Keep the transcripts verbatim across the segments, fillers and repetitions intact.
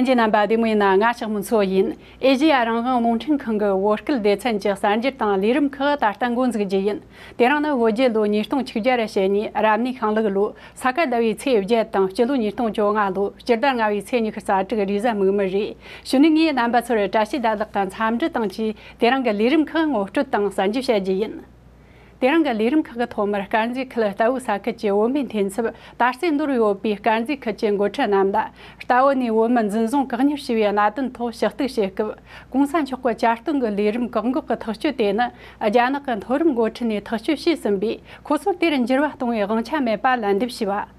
ཁྱེད་རྣམ་པ་བདེ་མོ་ཡིན་ན། ང་ཤག་མུན་མཚོ་ཡིན། ཨེ་ཤེ་ཡ་རང་དབང་རླུང་འཕྲིན་ཁང་གི་བོད་སྐད་སྡེ་ཚན་གྱི་གསར་འགྱུར་དང་ལས་རིམ་ཁག་ད་ལྟ་འགོ་འཛུགས་རྒྱུ་ཡིན། དེ་རིང་ནི་བོད་རྒྱལ་ལོ་ཉིས་སྟོང་ཆིག་བརྒྱ་རེ་བྱེད་གཉིས་རབ་གནས་ཤིང་ལུག་ལོ། ས་ག་ཟླ་བའི་ཚེས་བརྒྱད་དང་། སྤྱི་ལོ་ཉིས་སྟོང་བཅོ་ལྔ་ལོ། སྤྱི་ཟླ་ལྔ་བའི་ཚེས་ཉི་ཤུ་རྩ་དྲུག་རེས་གཟའ་མིག་དམར་རེད། གཞུག་ནས་ངས་རྣམ་པ་ཚོར་བཀྲ་ཤིས་བདེ་ལེགས་དང་འཚམས་འདྲི་དང་བཅས། དེ་རིང་གི་ལས་རིམ་ཁག་ངོ་སྤྲོད་དང་གསར་འགྱུར་བཤད་རྒྱུ་ཡིན། དེ་རིང་གི་ལས་རིམ་ཁག་གི་ཐོག་མར་དཀར་མཛེས་ཁུལ་རྟའུ་ས་ཁུལ་གྱི་བོད་མིའི་འཐེན་ཚབ་དར་རྩེ་མདོར་ཡོད་པའི་དཀར་མཛེས་ཁུལ་གྱི་འགོ་ཁྲིད་རྣམས་ལ། རྟའུ་ནས་བོད་མི་འཛིན་བཟུང་བཀག་ཉར་བྱས་པའི་གནད་དོན་ཐོག་ཞུ་གཏུག་བྱེད་སྐབས། གོང་ས་མཆོག་གི་བསྐྱར་གཏོད་ཀྱི་ལས་རིམ་བཀག་འགོག་གི་ཐག་གཅོད་དེ་ནི། རྒྱ་ནག་གི་མཐོ་རིམ་འགོ་ཁྲིད་ནས་ཐག་གཅོད་བྱས་ཟིན་པས། ཁོ་ཚོར་དེར་འགྱུར་བ་གཏོང་བའི་དབང་ཆ་མེད་པ་ལན་འདེབས་བྱས་པ།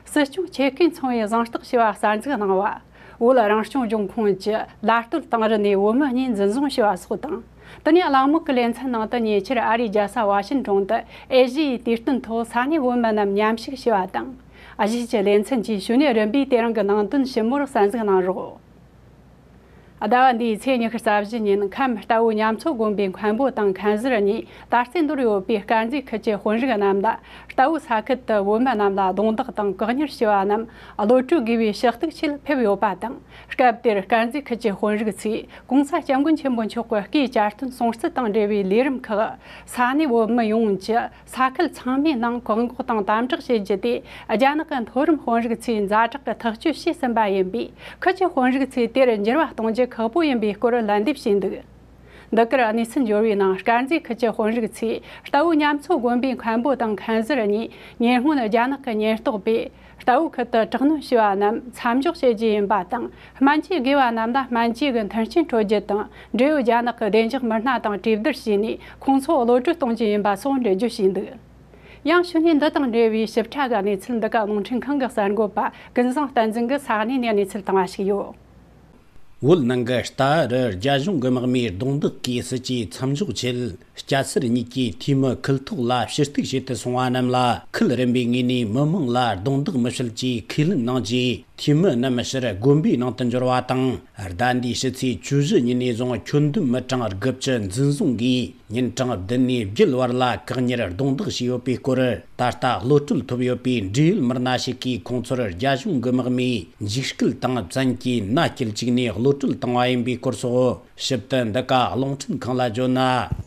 སྲིད་སྐྱོང་ཆེ་སྐུའི་ཚོང་བའི་གཟེངས་རྟགས་ཞུ་བ་གསར་འཛུགས་གནང་བ། བོད་རང་སྐྱོང་ལྗོངས་ཁོངས་ཀྱི་ལ་སྟོད་ཏང་རི་ནས་བོད་མི་གཉིས་འཛིན་བཟུང་བྱས་པ་སོགས་དང་། དེ་ནས་གླེང་མོལ་གྱི་ལེ་ཚན་ནང་དུ། ཉེ་ཆར་ཨ་རིའི་རྒྱལ་ས་ཝ་ཤིན་ཏོན་དུ་ཨེ་ཤི་ཡའི་དུས་སྟོན་ཐོག་ས་གནས་བོད་མི་རྣམས་མཉམ་ཞུགས་བྱས་པ་དང་། གཞིས་ཀྱི་ལེ་ཚན་གྱིས་ཞུ་ནས་རིམ་པས་དེ་རིང་གི་ནང་དོན་ཞིབ་མོར་གསར་འཛུགས་གནང་རོགས། ཟླ་བ་འདིའི་ཚེས་ཉི་ཤུ་རྩ་བཞི་ཉིན། ཁམས་རྟའུ་ཉམས་ཚོ་དགོན་པའི་མཁན་པོ་དང་མཁན་ཟུར་གཉིས་དར་རྩེ་མདོར་ཡོད་པའི་དཀར་མཛེས་ཁུལ་གྱི་དཔོན་རིགས་རྣམས་ལ། རྟའུ་ས་ཁུལ་དུ་བོད་མི་རྣམས་ལ་རྡུང་རྡེག་དང་བཀག་ཉར་བྱས་པ་རྣམས་གློད་བཀྲོལ་དགོས་པའི་ཞུ་གཏུག་ཆེད་ཕེབས་ཡོད་པ་དང་། སྐབས་དེར་དཀར་མཛེས་ཁུལ་གྱི་དཔོན་རིགས་ཚོས་༸གོང་ས་༸སྐྱབས་མགོན་ཆེན་པོ་མཆོག་གི་སྐུའི་བསྐྱར་གཏོད་སྲུང་བརྩི་དང་འབྲེལ་བའི་ལས་རིམ་ཁག་ས་གནས་བོད་མི་ཡོངས་ཀྱི་ས་ཁུལ་ཚང་མའི་ནང་བཀག་འགོག་དང་དམ་དྲག་བྱེད་རྒྱུ་དེ། རྒྱ་ནག་གི་མཐོ་རིམ་དཔོན་རིགས་ཚོས་ཛ་དྲག་གི་ཐག་གཅོད་བྱས་ཟིན་པ་ཡིན་པས། ཁུལ་གྱི་དཔོན་རིགས་ཚོས་དེར་འགྱུར་བ་གཏོང་རྒྱུ་ཁག་པོ་ཡིན་པའི་སྐོར་ལན་འདེབས་བྱས་འདུག། འདི་གར་གནས་ཚུལ་འབྱོར་བའི་ནང་། དཀར་མཛེས་ཁུལ་གྱི་དཔོན་རིགས་ཚོས་རྟའུ་ཉམས་ཚོ་དགོན་པའི་མཁན་པོ་དང་མཁན་ཟུར་གཉིས་ཉེ་སྔོན་རྒྱ་ནག་གི་ཉེན་རྟོག་པས་རྟའུ་ཁུལ་དུ་དྲག་གནོན་བྱས་པ་རྣམས་མཚམས་འཇོག་བྱེད་རྒྱུ་ཡིན་པ་དང་། སྨན་བཅོས་དགོས་པ་རྣམས་ལ་སྨན་བཅོས་ཀྱི་མཐུན་རྐྱེན་སྤྲོད་རྒྱུ་དང་། འབྲེལ་ཡོད་རྒྱ་ནག་གི་བདེ་འཇགས་མི་སྣ་དང་གྲོས་བསྡུར་བྱས་ནས། ཁོང་ཚོ་གློད་བཀྲོལ་གཏོང་རྒྱུ་ཡིན་པ་སོགས་འགྲེལ་བརྗོད་བྱས་འདུག། ཡང་ཞུ་ནས་འདི་དང་འབྲེལ་བའི་ཞིབ་ཕྲ་གི་གནས་ཚུལ་འདི་ག་རླུང་འཕྲིན་ཁང་གི་གསར་འགོད་པ་ཀུན་བཟང་བསྟན་འཛིན་གྱིས་ས་གནས་ནས་གནས་ཚུལ་བཏང་བ་ཞིག་ཡོད། བོད་ནང་གི་རྟའུ་རུ་རྒྱ་གཞུང་གི་དམག་མིའི་རྡུང་རྡེག་གིས་སྲིད་ཇུས་མཚམས་འཇོག་ཆེད། སྐྱ་སེར་གཉིས་ཀྱིས་འཐུས་མི་ཁུལ་ཐོག་ལ་ཞུ་གཏུག་བྱེད་དུ་སོང་བ་རྣམས་ལ། ཁུལ་རིམ་པའི་ངོས་ནས་མི་མང་ལ་རྡུང་རྡེག་མི་བྱེད་ཅེས་ཁས་ལེན་གནང་རྗེས། འཐུས་མི་རྣམས་ཕྱིར་དགོན་པའི་ནང་དུ་འབྱོར་བ་དང་། ཟླ་འདིའི་ཕྱི་ཚེས་བཅུ་བཞི་ཉིན་ནས་བཟུང་ཁྱོན་བསྡོམས་མི་གྲངས་དགུ་བཅུ་འཛིན་བཟུང་གིས། ཉིན་གྲངས་བདུན་ནས་བརྒྱད་བར་ལ་བཀག་ཉར་རྡུང་རྡེག་བྱས་ཡོད་པའི་སྐོར། ད་ལྟ་གློད་བཀྲོལ་ཐོབ་ཡོད་པའི་འབྲེལ་ཡོད་མི་སྣ་ཞིག་གིས། ཁོང་ཚོར་རྒྱ་གཞུང་གི་དམག་མིས་འཇིགས་སྐུལ་དང་བཙན་གྱིས་མནའ་སྐྱེལ་བཅུག་ནས་གློད་བཀྲོལ་བཏང་བ་ཡིན་པའི་སྐོར་སོགས། ཞིབ་ཏུ་འདི་ག་རླུང་འཕྲིན་ཁང་ལ་བརྗོད་ན།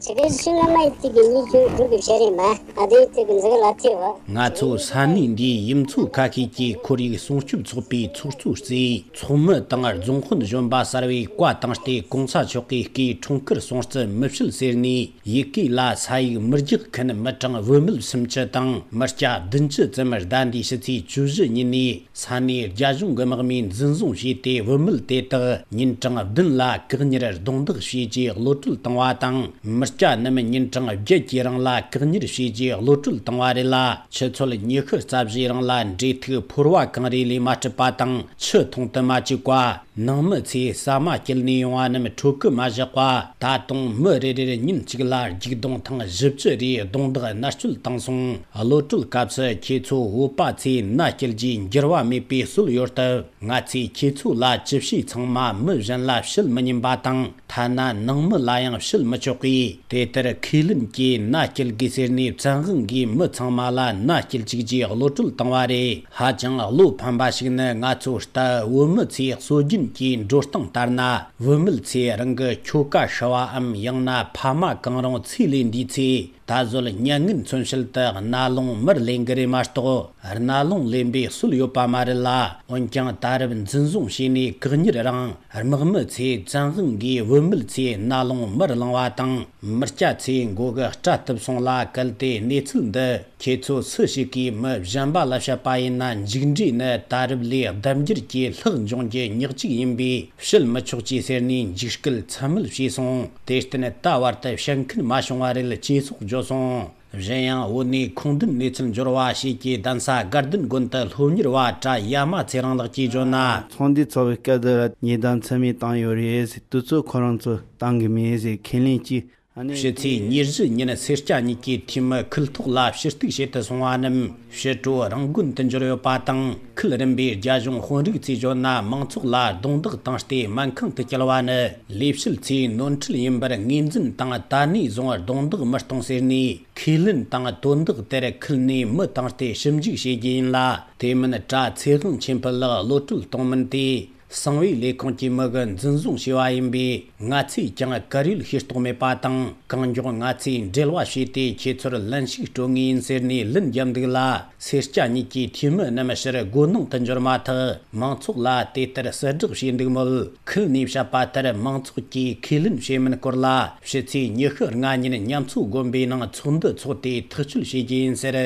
ཆི་གེ་ཤི་ན་མ་ཡི་ཏི་གི་ནི་ཇུ་ཇུ་གི་ཤེ་རེ་མ་ཨ་དེ་ཏི་གི་འཛི་གི་ལ་ཐི་བ། ང་ཚོ་ས་གནས་འདིའི་ཡུལ་ཚོ་ཁ་ཤས་ཀྱི་ཁོར་ཡུག་སྲུང་སྐྱོབ་ཚོགས་པའི་ཚོགས་གཙོ་གཙོས། ཚོགས་མི་དང་རྫོང་དཔོན་གཞོན་པ་གསར་བས་བཀའ་བཏང་སྟེ། གོང་ས་མཆོག་གིས་སྐུའི་འཁྲུངས་སྐར་སྲུང་བརྩི་མི་བྱེད་ཟེར་ནས། ཡི་གེ་ལ་ས་ཡིག་མི་རྒྱག་མཁན་མི་གྲངས་བུད་མེད་སུམ་ཅུ་དང་། མི་སྐྱ་བདུན་ཅུ་ཙམ་ཟླ་འདིའི་ཕྱི་ཚེས་བཅུ་བཞི་ཉིན་ནས། ས་གནས་རྒྱ་གཞུང་གི་དམག་མིས་འཛིན་བཟུང་བྱས་ཏེ། བུད་མེད་དེ་དག་ཉིན་གྲངས་བདུན་ལ་བཀག་ཉར་རྡུང་རྡེག་བྱས་རྗེས་གློད་བཀྲོལ་བཏང་བ་དང་། མི་སྐྱ་རྣམས་ཉིན་གྲངས་བརྒྱད་ཀྱི་རིང་ལ་བཀག་ཉར་བྱས་རྗེས་གློད་བཀྲོལ་བཏང་བ་རེད་ལ། ཆུ་ཚོད་ཉི་ཤུ་རྩ་བཞིའི་རིང་ལ་འབྲེལ་ཐིག་ཕོར་བ་གང་རེ་ལས་མ་གྲུབ་པ་དང་། ཆུ་འཐུང་དུ་མ་བཅུག་པ། ནང་མི་ཚོས་ཟ་མ་སྐྱེལ་ནས་ཡོང་བ་རྣམས་འཕྲོད་གི་མ་བཞག་པ། ད་དུང་མི་རེ་རེར་ཉིན་གཅིག་ལ་རྒྱུག་རྡུང་ཐེངས་བཞི་བཅུ་རེ་རྡུང་རྡེག་མནར་གཅོད་བཏང་སོང་། གློད་བཀྲོལ་སྐབས་སུ་ཁྱེད་ཚོ་བོད་པ་ཚོས་མནའ་སྐྱེལ་རྗེས་འགྱུར་བ་མེད་པའི་སྲོལ་ཡོད་སྟབས། ང་ཚོས་ཁྱེད་ཚོ་ལ་ཅི་བྱས་ཚང་མ་མི་གཞན་ལ་བཤད་མི་ཉན་པ་དང་། ཐ་ན་ནང་མི་ལ་ཡང་བཤད་མི་ཆོག་པས། དེ་ལྟར་ཁས་ལེན་གྱིས་མནའ་སྐྱེལ་དགོས་ཟེར་ནས། བཙན་དབང་གིས་མི་ཚང་མ་ལ་མནའ་སྐྱེལ་བཅུག་རྗེས་གློད་བཀྲོལ་བཏང་བ་རེད། ཧ་ཅང་བློ་ཕམ་པ་ཞིག་ནི། ང་ཚོ་རྟའུ་བོད་མི་ཚོའི་སྲོལ་རྒྱུན་གྱི་འགྲོ་སྟངས་ལྟར་ན། བུད་མེད་ཚོས་རང་གི་ཁྱོ་ག་ཧྲི་བའམ། ཡང་ན་ཕ་མ་གང་རུང་ཚེ་ལས་འདས་ཚེ། ད་གཟོད་མྱ་ངན་མཚོན་ཆེད་དུ་རྣ་ལོང་མར་ལེན་གི་རེད་མ་གཏོགས། རྣ་ལོང་ལེན་པའི་སྲོལ་ཡོད་པ་མ་རེད་ལ། འོན་ཀྱང་ད་རེབ་འཛིན་བཟུང་བྱས་ནས་བཀག་ཉར་རིང་། དམག་མི་ཚོས་བཙན་དབང་གིས་བུད་མེད་ཚོའི་རྣ་ལོང་མར་བླངས་པ་དང་། མི་སྐྱ་ཚོའི་མགོ་གི་སྐྲ་གཏུབ་སོང་ལ། གལ་ཏེ་གནས་ཚུལ་འདི་ཁྱེད་ཚོ་སུ་ཞིག་གིས་མི་གཞན་པ་ལ་བཤད་པ་ཡིན་ན། མཇུག་འབྲས་ནི་ད་རེབ་ལས་ལྡབ་འགྱུར་གྱིས་ལྷག་འབྱུང་རྒྱུ་ཉག་གཅིག་ཡིན་པས། བཤད་མི་ཆོག་ཅེས་ཟེར་ནས་འཇིགས་སྐུལ་ཚད་མེད་བྱས་སོང་། དེར་བརྟེན་ད་བར་དུ་བཤད་མཁན་མ་བྱུང་བ་རེད་ཅེས་སོགས་བརྗོད་སོང་། གཞན་ཡང་། བོད་ནས་ཁུངས་ལྡན་གནས་ཚུལ་འབྱོར་བ་ཞིག་གིས། གདན་ས་དགའ་ལྡན་དགོན་དུ་སློབ་གཉེར་བ་གྲྭ་ཡ་མ་ཚེ་རིང་ལགས་ཀྱིས་བརྗོད་ན། ཚོགས་འདུའི་ཚོགས་པའི་སྐབས་དུ་ཉེས་དམ་ཚད་མེད་བཏང་ཡོད་རེད་ཟེར། དུས་ཚོད་ཁོ་རང་ཚོ་བཏང་གི་མེད་ཟེར་ཁས་ལེན་གྱིས། ཕྱི་ཚེས་ཉེར་བཞི་ཉིན་སེར་སྐྱ་གཉིས་ཀྱི་འཐུས་མི་ཁུལ་ཐོག་ལ་ཞུ་གཏུག་བྱེད་དུ་སོང་བ་རྣམས། ཕྱི་དྲོ་རང་དགོན་དུ་འབྱོར་ཡོད་པ་དང་། ཁུལ་རིམ་པའི་རྒྱ་གཞུང་དཔོན་རིགས་ཚོས་བརྗོད་ན། མང་ཚོགས་ལ་རྡུང་རྡེག་བཏང་སྟེ་སྨན་ཁང་དུ་བསྐྱལ་བ་ནི། ལས་བྱེད་ཚོས་ནོར་འཁྲུལ་ཡིན་པར་ངོས་འཛིན་དང་། ད་ནས་བཟུང་རྡུང་རྡེག་མི་གཏོང་ཟེར་ནས། ཁས་ལེན་དང་དོན་དག་དེར་ཁུལ་ནས་མི་བཏང་སྟེ་ཞིབ་འཇུག་བྱེད་རྒྱུ་ཡིན་ལ། དེ་མིན་གྲྭ་ཚེ་དབང་ཆོས་འཕེལ་ལགས་གློད་བཀྲོལ་གཏོང་མིན་དེ། གསང་བའི་ལས་ཁུངས་ཀྱི་མི་གིས་འཛིན་བཟུང་བྱས་པ་ཡིན་པས། ང་ཚོས་ཀྱང་བཀུར་འོས་ཤེས་རྟོགས་མེད་པ་དང་། གང་མགྱོགས་ང་ཚོས་འབྲེལ་བ་བྱས་ཏེ། ཁྱེད་ཚོར་ལན་ཞིག་སྤྲོད་ངེས་ཡིན་ཟེར་ནས་ལན་བརྒྱབ་འདུག་ལ། སེར་སྐྱ་གཉིས་ཀྱིས་འཐུས་མི་རྣམས་ཕྱིར་སྒོ་ནང་དུ་འབྱོར་མ་ཐག་མང་ཚོགས་ལ་དེ་ལྟར་གསལ་བསྒྲགས་བྱས་འདུག་མོད། ཁུལ་ནས་བཤད་པ་ལྟར། མང་ཚོགས་ཀྱིས་ཁས་ལེན་བྱེད་མིན་སྐོར་ལ་ཕྱི་ཚེས་ཉི་ཤུ་ལྔ་ཉིན་ཉམས་ཚོད་དགོན་པའི་ནང་ཚོགས་འདུ་འཚོགས་ཏེ་ཐག་གཅོད་བྱེད་རྒྱུ་ཡིན་ཟེར།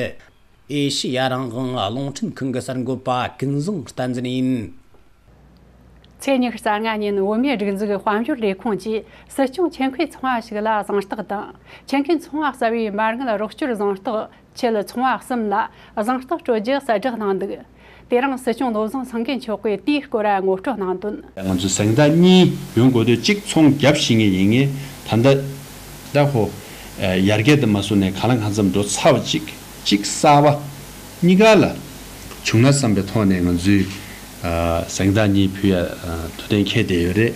ཨེ་ཤེ་ཡ་རང་དབང་རླུང་འཕྲིན་ཁང་གི་གསར་འགོད་པ་ཀུན་བཟང་བསྟན་འཛིན་ཡིན། ཚེས་ཉི་ཤུ་རྩ་ལྔ་ཉིན་བོད་མིའི་སྒྲིག་འཛུགས་དཔལ་འབྱོར་ལས་ཁུངས་ཀྱིས་སྲིད་སྐྱོང་ཆེད་མཁས་ཚོང་བ་ཞིག་ལ་གཟེངས་རྟགས་དང་། ཆེད་མཁས་ཚོང་བ་གསར་བའི་མ་དངུལ་རོགས་སྐྱོར་གཟེངས་རྟགས་ཆེད་ཚོང་བ་གསུམ་ལ་གཟེངས་རྟགས་སྤྲོད་རྒྱུ་གསལ་བསྒྲགས་གནང་འདུག་དེ་རིང་སྲིད་སྐྱོང་བློ་བཟང་སེང་གེ་མཆོག་གིས་དེའི་སྐོར་ངོ་སྤྲོད་གནང་དོན། ང་ཚོ་གཟེངས་རྟགས་གཉིས་ཡོང་དགོས་དུས་གཅིག་ཚོང་བརྒྱབ་ཤེས་ངེས་ཡིན་ངེས། ད་ལྟ་ད་ཧོ་ཡར་རྒྱས་དུ་མ་སོང་ནས་གང་ལ་གང་འཚམ་འགྲོ་ཚར་བ་གཅིག་གཅིག་གསར་བ་གཉིས་ཀ་ལ་བྱུང་ན་བསམ་པའི་ཐོག་ནས་ང་ཚོས་གཟེངས་རྟགས་གཉིས་ཕུལ་ཡ་ཐུགས་གཏན་འཁེལ་བསྡད་ཡོད་རེད།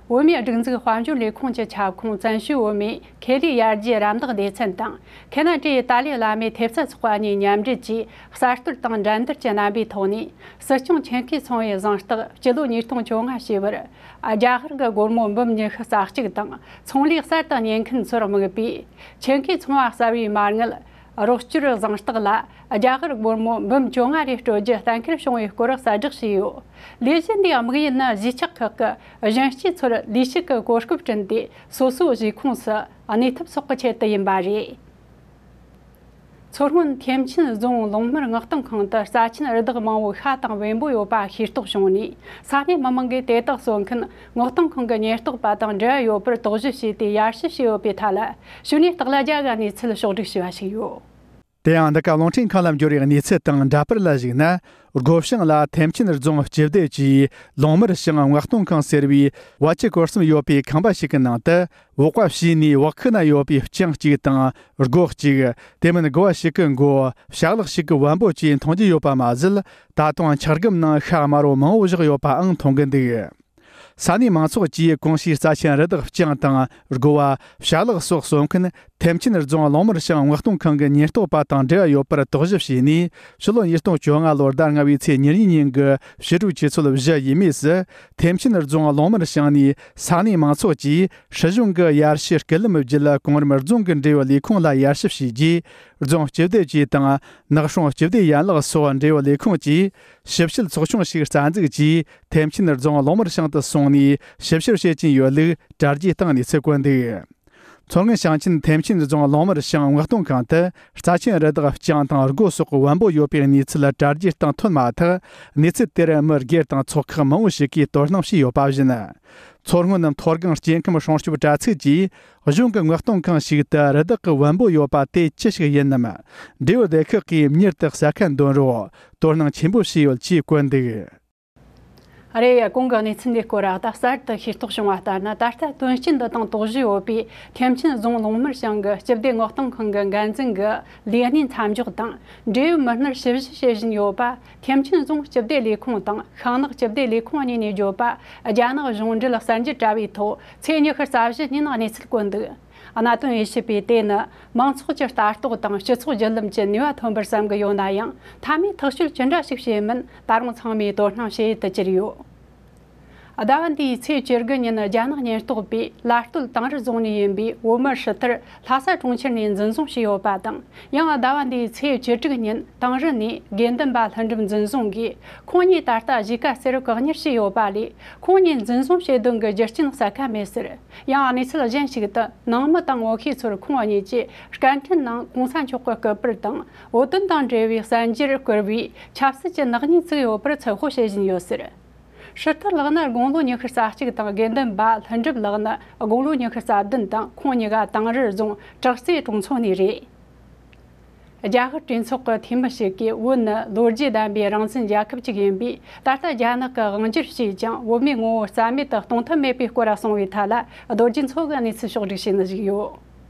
བོད་མིའི་སྒྲིག་འཛུགས་དཔལ་འབྱོར་ལས་ཁུངས་ཀྱི་ཁྱབ་ཁོངས་བཙན་བྱོལ་བོད་མིའི་ཁེ་ལས་ཡར་རྒྱས་རམ་འདེགས་སྡེ་ཚན་དང་། ཁེ་ན་ཌའི་ཏཱ་ལའི་བླ་མའི་ཐེབས་རྩ་ཚོགས་པ་གཉིས་མཉམ་འབྲེལ་གྱིས་གསར་གཏོད་དང་འགྲན་བསྡུར་གྱི་རྣམ་པའི་ཐོག་ནས། སྲིད་སྐྱོང་ཆེད་མཁས་ཚོང་བའི་གཟེངས་རྟགས་སྤྱི་ལོ་ཉིས་སྟོང་བཅོ་ལྔ་བྱས་པར། རྒྱ་གར་གྱི་སྒོར་མོ་འབུམ་ཉི་ཤུ་རྩ་གཅིག་དང་། ཚོང་ལས་གསར་དུ་གཉེར་མཁན་ཚོར་དམིགས་པའི་ཆེད་མཁས་ཚོང་བ་གསར་བའི་མ་དངུལ་རོགས་སྐྱོར་གཟེངས་རྟགས་ལ་རྒྱ་གར་སྒོར་མོ་འབུམ་བཅོ་ལྔ་རེ་སྤྲོད་རྒྱུ་གཏན་འཁེལ་བྱུང་བའི་སྐོར་གསལ་བསྒྲགས་བྱས་ཡོད། ལས་གཞི་འདིའི་དམིགས་ཡུལ་ནི་གཞིས་ཆགས་ཁག་གི་གཞོན་སྐྱེས་ཚོར་ལས་ཞུགས་ཀྱི་གོ་སྐབས་བསྐྲུན་ཏེ། སོ་སོའི་གཞིས་ཁོངས་སུ་གནས་ཐབས་སོགས་ཀྱི་ཆེད་དུ་ཡིན་པ་རེད། མཚོ་སྔོན་ཐེམ་ཆེན་རྫོང་ལུང་མར་མངགས་གཏོང་ཁང་དུ་རྩ་ཆེན་རི་དྭགས་མང་བོ་ཤ་དང་བེམ་པོ་ཡོད་པ་ཤེས་རྟོགས་བྱུང་ནས། ས་གནས་མི་མང་གིས་དེ་དག་གསོ་མཁན་མངགས་གཏོང་ཁང་གི་ཉེན་རྟོག་པ་དང་འབྲེལ་བ་ཡོད་པར་དོགས་གཞི་བྱས་ཏེ་ཡར་ཞུ་བྱས་ཡོད་པའི་ཐད་ལ། ཕྱི་ནས་སྟག་ལྷ་རྒྱལ་གྱི་གནས་ཚུལ་ཕྱོགས་བསྒྲིགས་བྱས་པ་ཞིག་ཡོད། དེ་ཡང་འདི་ག་རླུང་འཕྲིན་ཁང་ལ་འབྱོར་བའི་གནས་ཚུལ་དང་འདྲ་པར་ལ་གཞིགས་ན། སྒོ་བྱང་ལ་ཐེམ་ཆེན་རྫོང་སྤྱི་བདེ་ཅུས་ལུང་མར་ཞང་མངགས་གཏོང་ཁང་ཟེར་བའི་བ་ཕྱི་སྐོར་གསུམ་ཡོད་པའི་ཁང་པ་ཞིག་གི་ནང་དུ། འོག་པ་བྱས་ནས་བག་ཁུ་ན་ཡོད་པའི་རྐྱང་གཅིག་དང་སྒོ་གཅིག་དེ་མིན་དགུ་བ་ཞིག་གི་མགོ་ཕྱག་ལག་ཞིག་གི་བམ་པོ་བཅས་མཐོང་རྒྱུ་ཡོད་པ་མ་ཟད། ད་དུང་ཆག་སྒམ་ནང་ཤ་དམར་བོ་མང་བོ་བཞག་ཡོད་པའང་མཐོང་གི་འདུག་ས་གནས་མང་ཚོགས་ཀྱིས་གོང་ཞུས་རྩ་ཆེན་རི་དྭགས་རྐྱང་དང་སྒོ་བ། ཕྱག་ལག་སོགས་གསོ་མཁན་ཐེམ་ཆེན་རྫོང་གླང་དམར་ཞང་མངགས་གཏོང་ཁང་གི་ཉེན་རྟོག་པ་དང་འབྲེལ་བ་ཡོད་པར་དོགས་གཞི་བྱས་ནས། ཕྱི་ལོ་ཉིས་སྟོང་བཅོ་ལྔ་ལོར་ཟླ་ལྔ་བའི་ཚེས་ཉེར་གཉིས་ཉིན་གྱི་ཕྱི་དྲོའི་ཆུ་ཚོད་བཞི་ཡས་མས་སུ། ཐེམ་ཆེན་རྫོང་གླང་དམར་ཞང་ནས་ས་གནས་མང་ཚོགས་ཀྱིས་སྲིད་གཞུང་གི་ཡར་ཞུ་སྐུད་ལམ་བརྒྱུད། གོང་རིམ་རྫོང་གི་འབྲེལ་ཡོད་ལས་ཁུངས་ལ་ཡར་ཞུ་བྱས་རྗེས། རྫོང་སྤྱི་བདེ་ཅུས་དང་ནགས་སྲུང་སྤྱི་བདེ་ཡན་ལག་སོགས་འབྲེལ་ཡོད་ལས་ཁུངས་ཀྱིས་ཞིབ་བཤེར་ཚོགས་ཆུང་ཞིག་རྩ་འཛུགས་ཀྱིས། ཐེམ་ཆེན་རྫོང་གླང་དམར་ཞང་དུ་སོང་ནས་ཞིབ་བཤེར་བྱེད་ཀྱིན་ཡོད་ལུགས་དྲ་རྒྱའི་སྟེང་གནས་ཚུལ་བཀོད་འདུག་མཚོ་སྔོན་ཞིང་ཆེན་ཐེམ་ཆེན་རྫོང་གླང་དམར་ཞང་མངགས་གཏོང་ཁང་དུ་རྩ་ཆེན་རི་དྭགས་རྐྱང་དང་སྒོ་སོགས་བམ་པོ་ཡོད་པའི་གནས་ཚུལ་དྲ་རྒྱའི་སྟེང་ཐོན་མ་ཐག། གནས་ཚུལ་དེར་མི་སྒེར་དང་ཚོགས་ཁག་མང་བོ་ཞིག་གིས་དོ་སྣང་བྱས་ཡོད་པ་བཞིན། མཚོ་སྔོན་མཐོ་སྒང་སྐྱེ་ཁམས་སྲུང་སྐྱོབ་དྲ་ཚིགས་ཀྱིས་གཞུང་གི་མངགས་གཏོང་ཁང་ཞིག་ཏུ་རི་དྭགས་ཀྱི་བམ་པོ་ཡོད་པ་དེ་ཅི་ཞིག་ཡིན་ནམ། འབྲེལ་ཡོད་སྡེ་ཁག་གིས་མྱུར་དུ་གསལ་ཁ་འདོན་རོགས། དོ་སྣང་ཆེན་པོ་བྱས་ཡོད་ཅེས་བཀོད་འདུག་རེད། གོང་གི་གནས་ཚུལ་འདི་སྐོར་ད་གསར་དུ་ཤེས་རྟོགས་བྱུང་བ་ལྟར་ན། ད་ལྟ་དོན་རྐྱེན་འདི་དང་དོགས་གཞི་ཡོད་པའི་ཐེམ་ཆེན་རྫོང་གླང་དམར་ཞང་གི་སྤྱི་བདེ་མངགས་གཏོང་ཁང་གི་འགན་འཛིན་གྱིས་ལས་གནས་མཚམས་འཇོག་དང་། འབྲེལ་ཡོད་མི་སྣར་ཞིབ་བཤེར་བྱེད་བཞིན་ཡོད་པ། ཐེམ་ཆེན་རྫོང་སྤྱི་བདེ་ལས་ཁུངས་དང་ཤིང་ནགས་སྤྱི་བདེ་ལས་ཁུངས་གཉིས་ནས་བརྗོད་པ། རྒྱ་ནག་གཞུང་འབྲེལ་གསར་འགྱུར་དྲ་བའི་ཐོག་ཚེས་ཉི་ཤུ་རྩ་བཞི་ཉིན་གནས་ཚུལ་བཀོད་འདུག་གནད་དོན་དབྱེ་ཞིབ་པས་དེ་ནི་མང་ཚོགས་ཀྱི་ལྟ་རྟོག་དང་སྤྱི་ཚོགས་བརྒྱུད་ལམ་གྱི་ནུས་པ་ཐོན་པར་བསམ་གྱི་ཡོད་ན་ཡང་། མཐའ་མའི་ཐག་གཅོད་ཅི་འདྲ་ཞིག་བྱེད་མིན་ད་རུང་ཚང་མས་དོ་སྣང་བྱེད་ཡུལ་དུ་གྱུར་ཡོད། ཟླ་བ་འདིའི་ཚེས་བཅུ་དགུ་ཉིན་རྒྱ་ནག་ཉེན་རྟོག་པས་ལ་སྟོད་དིང་རི་རྫོང་ནས་ཡིན་པའི་བོད་མི་ཧྲི་ཐར་ལྷ་ས་གྲོང་ཁྱེར་ནས་འཛིན་བཟུང་བྱས་ཡོད་པ་དང་། ཡང་ཟླ་བ་འདིའི་ཚེས་བཅུ་དྲུག་ཉིན་དིང་རི་ནས་དགེ་འདུན་པ་ལྷུན་གྲུབ་འཛིན་བཟུང་གིས། ཁོང་གཉིས་ད་ལྟ་གཞིས་ཀ་རྩེར་བཀག་ཉར་བྱས་ཡོད་པ་ལས། ཁོང་གཉིས་འཛིན་བཟུང་བྱེད་དོན་གྱི་རྒྱུ་རྐྱེན་གསལ་ཁ་མེད་ཟེར། ཡང་གནས་ཚུལ་གཞན་ཞིག་ཏུ། ནང་མི་དང་ངོ་ཤེས་ཚོར་ཁོང་གཉིས་ཀྱིས་སྐད་འཕྲིན་ནང་གོང་ས་མཆོག་གི་སྐུ་པར་དང་། བོད་དོན་དང་འབྲེལ་བའི་གསར་འགྱུར་བསྐུར་བའི་ཆབ་སྲིད་ཀྱི་ནག་ཉེས་བཙུགས་ཡོད་པར་ཚུར་དཔག་བྱེད་བཞིན་ཡོད་ཟེར། ཧྲི་ཐར་ལགས་ནི་དགུང་ལོ་ཉི་ཤུ་རྩ་གཅིག་དང་། དགེ་འདུན་པ་ལྷུན་གྲུབ་ལགས་ནི་དགུང་ལོ་ཉི་ཤུ་རྩ་བདུན་དང་། ཁོང་གཉིས་ཀ་དིང་རི་རྫོང་བྲག་རྩེ་གྲོང་ཚོ་ནས་རེད། རྒྱ་གར་གྲོས་ཚོགས་ཀྱི་འཐུས་མི་ཞིག་གིས། བོད་ནི་ལོ་རྒྱུས་ལྡན་པའི་རང་བཙན་རྒྱལ་ཁབ་ཅིག་ཡིན་པས། ད་ལྟ་རྒྱ་ནག་གིས་དབང་སྒྱུར་བྱས་ཀྱང་། བོད་མིའི་ངོ་བོ་རྩ་མེད་དུ་གཏོང་ཐབས་མེད་པའི་སྐོར་གསུངས་པའི་ཐད་ལ། རྡོ་རྗེ་མཚོ་གིས་གནས་ཚུལ་ཕྱོགས་བསྒྲིགས་བྱས་ནས་བཞུགས་ཡོད།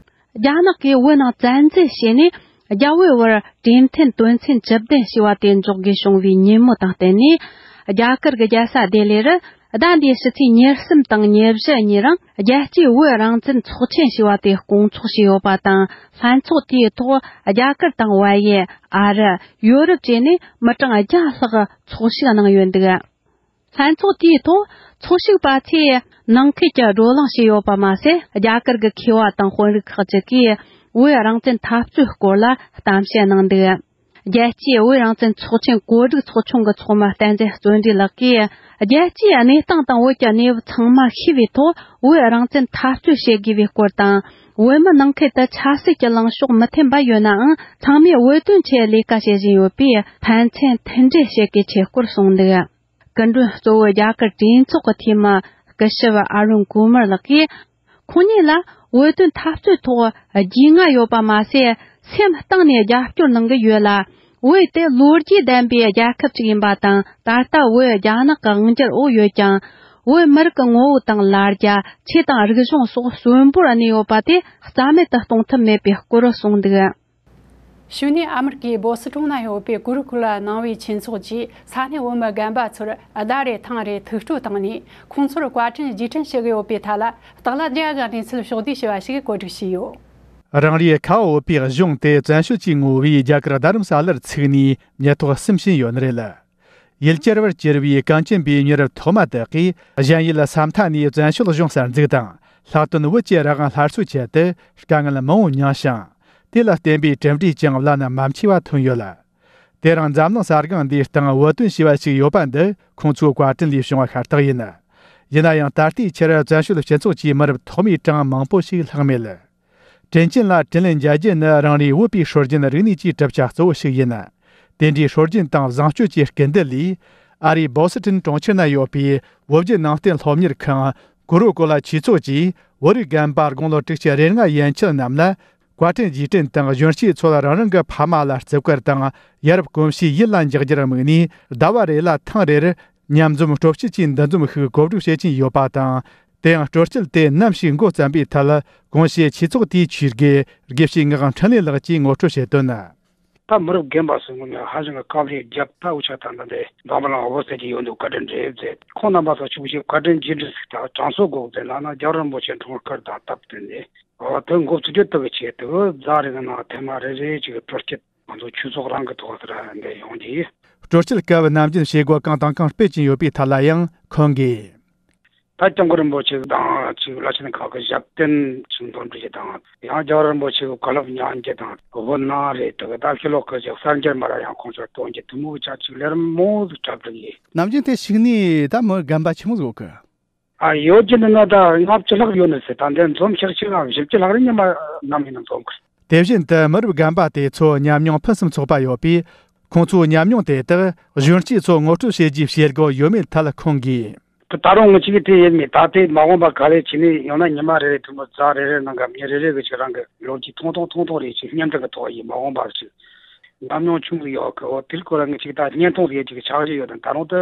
རྒྱ་ནག་གིས་བོད་ནང་བཙན་འཛུལ་བྱས་ནས། རྒྱ་བོད་བར་གྲོས་མཐུན་དོན་ཚན་བཅུ་བདུན་ཞེས་པ་དེ་འཇོག་དགོས་བྱུང་བའི་ཉེས་མོལ་དང་བསྟུན་ནས། རྒྱ་གར་གྱི་རྒྱལ་ས་ལྡི་ལི་རུ། ཟླ་འདིའི་ཕྱི་ཚེས་ཉེར་གསུམ་དང་ཉེར་བཞི་གཉིས་རིང་། རྒྱལ་སྤྱིའི་བོད་རང་བཙན་ཚོགས་ཆེན་ཞེས་པ་དེ་སྐོང་ཚོགས་བྱས་ཡོད་པ་དང་། ལྷན་ཚོགས་དེའི་ཐོག་རྒྱ་གར་དང་བལ་ཡུལ། ཨ་རི། ཡོ་རོབ་བཅས་ནས་མི་གྲངས་བརྒྱ་ལྷག་ཚོགས་ཞུགས་གནང་ཡོད་འདུག་ལྷན་ཚོགས་དེའི་ཐོག་འཚོལ་ཞིབ་པ་ཚོས་ནང་ཁུལ་གྱི་བགྲོ་གླེང་བྱས་ཡོད་པ་མ་ཟད། རྒྱ་གར་གྱི་མཁས་པ་དང་དཔོན་རིགས་ཁག་ཅིག་གིས་བོད་རང་བཙན་འཐབ་རྩོད་སྐོར་ལ་གཏམ་བཤད་གནང་འདུག་རྒྱལ་སྤྱིའི་བོད་རང་བཙན་ཚོགས་ཆེན་གོ་སྒྲིག་ཚོགས་ཆུང་གི་ཚོགས་མི་བསྟན་འཛིན་བརྩོན་འགྲུས་ལགས་ཀྱིས། རྒྱལ་སྤྱིའི་གནས་སྟངས་དང་བོད་ཀྱི་གནས་བབ་ཚང་མ་ཤེས་པའི་ཐོག་བོད་རང་བཙན་འཐབ་རྩོད་བྱེད་དགོས་པའི་སྐོར་དང་། བོད་མི་ནང་ཁུལ་དུ་ཆབ་སྲིད་ཀྱི་ལངས་ཕྱོགས་མི་མཐུན་པ་ཡོད་ནའང་། ཚང་མས་བོད་དོན་ཆེད་ལས་ཀ་བྱེད་བཞིན་ཡོད་པས། ཕན་ཚུན་མཐུན་སྒྲིལ་བྱེད་དགོས་ཆེད་སྐོར་གསུངས་འདུག་སྐུ་མགྲོན་གཙོ་བོ་རྒྱ་གར་གྲོས་ཚོགས་ཀྱི་འཐུས་མི་སྐུ་ཞབས་ཨ་རུན་ཀུ་མར་ལགས་ཀྱིས། ཁོང་ཉིད་ལ་བོད་དོན་འཐབ་རྩོད་ཐོག་རྒྱུས་མངའ་ཡོད་པ་མ་ཟད། སེམས་གཏིང་ནས་རྒྱབ་སྐྱོར་གནང་གི་ཡོད་ལ། བོད་དེ་ལོ་རྒྱུས་ལྡན་པའི་རྒྱལ་ཁབ་ཅིག་ཡིན་པ་དང་། ད་ལྟ་བོད་རྒྱ་ནག་གི་དབང་སྒྱུར་འོག་ཡོད་ཀྱང་། བོད་མི་རིགས་ཀྱི་ངོ་བོ་དང་ལ་རྒྱ། ཆོས་དང་རིག་གཞུང་སོགས་གསོན་པོར་གནས་ཡོད་པ་དེ་རྩ་མེད་དུ་གཏོང་ཐབས་མེད་པའི་སྐོར་གསུངས་འདུག་གཞུག་ནས་ཨ་མི་རི་ཀའི་བོ་སི་ཊོན་ན་ཡོད་པའི་གུ་རུ་ཀུ་ལ་ནང་པའི་ཆོས་ཚོགས་ཀྱིས་ས་གནས་བོད་མི་རྒན་པ་ཚོར་ཟླ་རེ་ཐེངས་རེ་ཐུགས་སྤྲོ་བཏང་ནས། ཁོང་ཚོར་བཀའ་དྲིན་རྗེས་དྲན་ཞུ་གི་ཡོད་པའི་ཐད་ལ། སྟག་ལྷ་རྒྱལ་གྱི་གནས་ཚུལ་ཕྱོགས་བསྡུས་ཞུ་བ་ཞིག་གོ་སྒྲིག་བྱས་ཡོད། རང་རེའི་ཁ་བ་བོད་པའི་གཞུང་དེ་བཙན་བྱོལ་གྱི་ངོ་བོས་རྒྱ་གར་རྡ་རམ་ས་ལར་ཚུགས་ནས་མྱི་ཐོག་གསུམ་ཕྱིན་ཡོད་ནི་རེད། ཡུལ་གྱར་བར་གྱུར་བའི་གངས་ཅན་པའི་མྱི་རབས་ཐོག་མ་དག་གིས་གཞན་ཡུལ་ས་མཐའ་ནས་བཙན་བྱོལ་གཞུང་གསར་འཛུགས་དང་། ལྷག་དོན་བོད་ཀྱི་རང་དབང་སླར་གསོའི་ཆེད་དུ་དཀའ་ངལ་མང་བོ་མྱངས་ཤིང་། དེ་ལ་བརྟེན་པའི་གྲུབ་འབྲས་ཀྱང་བླ་ན་མ་མཆིས་པ་ཐོན་ཡོད་ལ། དེ་རིང་འཛམ་གླིང་ས་སྒང་འདིའི་སྟེང་བོད་དོན་ཞེས་པ་ཞིག་ཡོད་པ་འདི་ཁོང་ཚོའི་བཀའ་དྲིན་ལས་བྱུང་བ་ཤ་སྟག་ཡིན། ཡིན་ན་ཡང་། ད་ལྟའི་ཆར་བཙན་བྱོལ་སྤྱི་ཚོགས་ཀྱི་མི་རབས་ཐོག་མའི་གྲངས་མང་པོ་ཞིག་ལྷག་མེད། དྲིན་ཅན་ལ་དྲིན་ལན་འཇལ་རྒྱུ་ནི་རང་རེའི་བོད་པའི་སྲོལ་རྒྱུན་རིག་གནས་ཀྱི་གྲུབ་ཆ་གཙོ་བོ་ཞིག་ཡིན། དེ་འདྲའི་སྲོལ་རྒྱུན་དང་བཟང་སྤྱོད་ཀྱི་སྐུལ་འདེད་ལས། ཨ་རིའི་བོ་སི་ཊོན་གྲོང་ཁྱེར་ན་ཡོད་པའི་བོད་བརྒྱུད་ནང་བསྟན་སློབ་གཉེར་ཁང་གུ་རུ་ཀུ་ལ་ཆོས་ཚོགས་ཀྱིས་བོད་རིགས་རྒན་པ་དགུང་ལོ་དྲུག་ཅུ་རེ་ལྔ་ཡན་ཆད་རྣམས་ལ། བཀའ་དྲིན་རྗེས་དྲན་དང་གཞོན་སྐྱེས་ཚོ་ལ་རང་རང་གི་ཕ་མ་ལ་བརྩི་བཀུར་དང་། ཡ་རབས་གོམས་གཤིས་ཡིད་ལ་འཇགས་རྒྱུར་དམིགས་ནས། ཟླ་བ་རེ་ལ་ཐེངས་རེར་མཉམ་འཛོམས་སྤྲོ་སྐྱིད་ཀྱི་འདུ་འཛོམས་ཤིག་གོ་སྒྲིག་བྱེད་ཀྱིན་ཡོད་པ་དང་། དེ་ཡང་སྤྲོ་སྐྱིད་དེ་ནམ་ཞིག་འགོ་བརྩམས་པའི་ཐད། དགོངས་བཞེས་ཆོས་ཚོགས་དེའི་ཆོས་དགེ་དགེ་བཤེས་ངག་དབང་འཕྲིན་ལས་ལགས་ཀྱིས་ངོ་སྤྲོད་བྱས་དོན། ད་མི་རབས་རྒན་པ་ཚོའི་ངོས་ནས་ཧ་ཅང་གི་དཀའ་ལས་བརྒྱབ། ད་འུ་ཅག་ད་ལྟ་འདི་འཛམ་བུ་གླིང་བོད་ཟེར་གྱི་ཡོད་འདུག་བཀའ་དྲིན་རེད་ཟེར། ཁོང་རྣམ་པ་ཚོ་ཆུ་བཞི་བཀའ་དྲིན་རྗེས་དྲན་ཟིག་ད་དྲང་སྲོང་དགོས་ཟེར་ལབ་ན། རྒྱལ་བ་རིན་པོ་ཆེ་འཁྲུངས་སྐར་དང་སྟབས་བསྟུན་ནས། འོ་དེ་འགོ་ཚུགས་རྒྱུ་དེ་གི་ཆེད་དུ་ཟླ་རེ་གི་ནང་ཐེངས་མ་རེ་རེ་ཅིག་སྤྲོ་སྐྱིད་ང་ཚོ་ཆོས་ཚོགས་རང་གི་ཐོག་ཟེར་འདི་ཡོང་གི་ཡིན། སྤྲོ་སྐྱིད་སྐབས་ནམ་རྒྱུན་བྱེད་སྒོ་གང་དང་གང་སྤེལ་གྱིན་ཡོད་པའི་ཐད་ལ་ཡང་ཁོང་གིས། ད་སྐྱབས་མགོན་རིན་པོ་ཆེ་དང་ཅིག་བླ་ཆེན་ཁག་གི་ཞབས་བརྟན་ཅིག་འདོན་སྒྲིག་བྱེད་དང་། ཡང་རྒྱལ་བ་རིན་པོ་ཆེ་གི་བཀའ་སློབ་ཉན་རྒྱུ་དང་། བོད་ནང་རེད། དེ་གི་ད་ཕྱི་ལོགས་གི་ཅིག་གསར་འགྱུར་མ་ར་ཡང་ཁོང་ཚོར་སྟོན་རྒྱུ་དེ་མོ་གི་ཅག་ཅིག་ལས་རིམ་མང་བོ་ཟིག་གྲ་སྒྲིག་ཡིན། ནམ་རྒྱུན་དེ་ཞིག་ནས་ད་མི་རྒན་པ་ཆི་མོ་ཟིག་ཡོད་གི། ཨ་ཡོད་ཀྱི་འདི་ན་ད་ལྔ་བཅུ་ལྷག་ཡོད་ནི་ཟེར། ད་འདི་འཛོམས་ཤག་ཅིག་ཨ་བཞི་བཅུ་ལྷག་རེ་ཉི་མ་ནམ་ཡིན་ན་འཛོམས་གི། དེ་བཞིན་དུ་མི་རབས་རྒན་པ་དེ་ཚོ་ཉམས་མྱོང་ཕུན་སུམ་ཚོགས་པ་ཡོད་པས། ཁོང་ཚོའི་ཉམས་མྱོང་དེ་དག་གཞོན་སྐྱེས་ཚོ་ངོ་སྤྲོད་བྱེད་རྒྱུའི་བྱེད་སྒོ་ཡོད་མེད་ཐད་ཁོང་གིས། ད་ད་རུང་ངི་ཅིག་དེ་ཡིན་མིན་ད་ལྟའི་མ་འོངས་པ་ག་ལེ་བྱས་ནས་ཡང་ན་ཉི་མ་རེ་རེ་དུས་མོ་ཟླ་རེ་རེ་ནང་གི་མི་རེ་རེ་གི་ཅིག་རང་གི་ལོ་རྒྱུས་ཐུང་ཐུང་ཐུང་ཐུང་རེ་ཅིག་སྙན་སྒྲོན་གི་ཐོག་ཡིན། མ་འོངས་པ་ཅིག་ཉམས་མྱོང་ཆུང་གི་ཡོད་གི། འོ་དེའི་སྐོར་ལ་ངི་ཅིག་ད་བརྙན་ཐུང་རེ་ཅིག་ཆགས་བཞིན་ཡོད། ད་ད་རུང་དུ་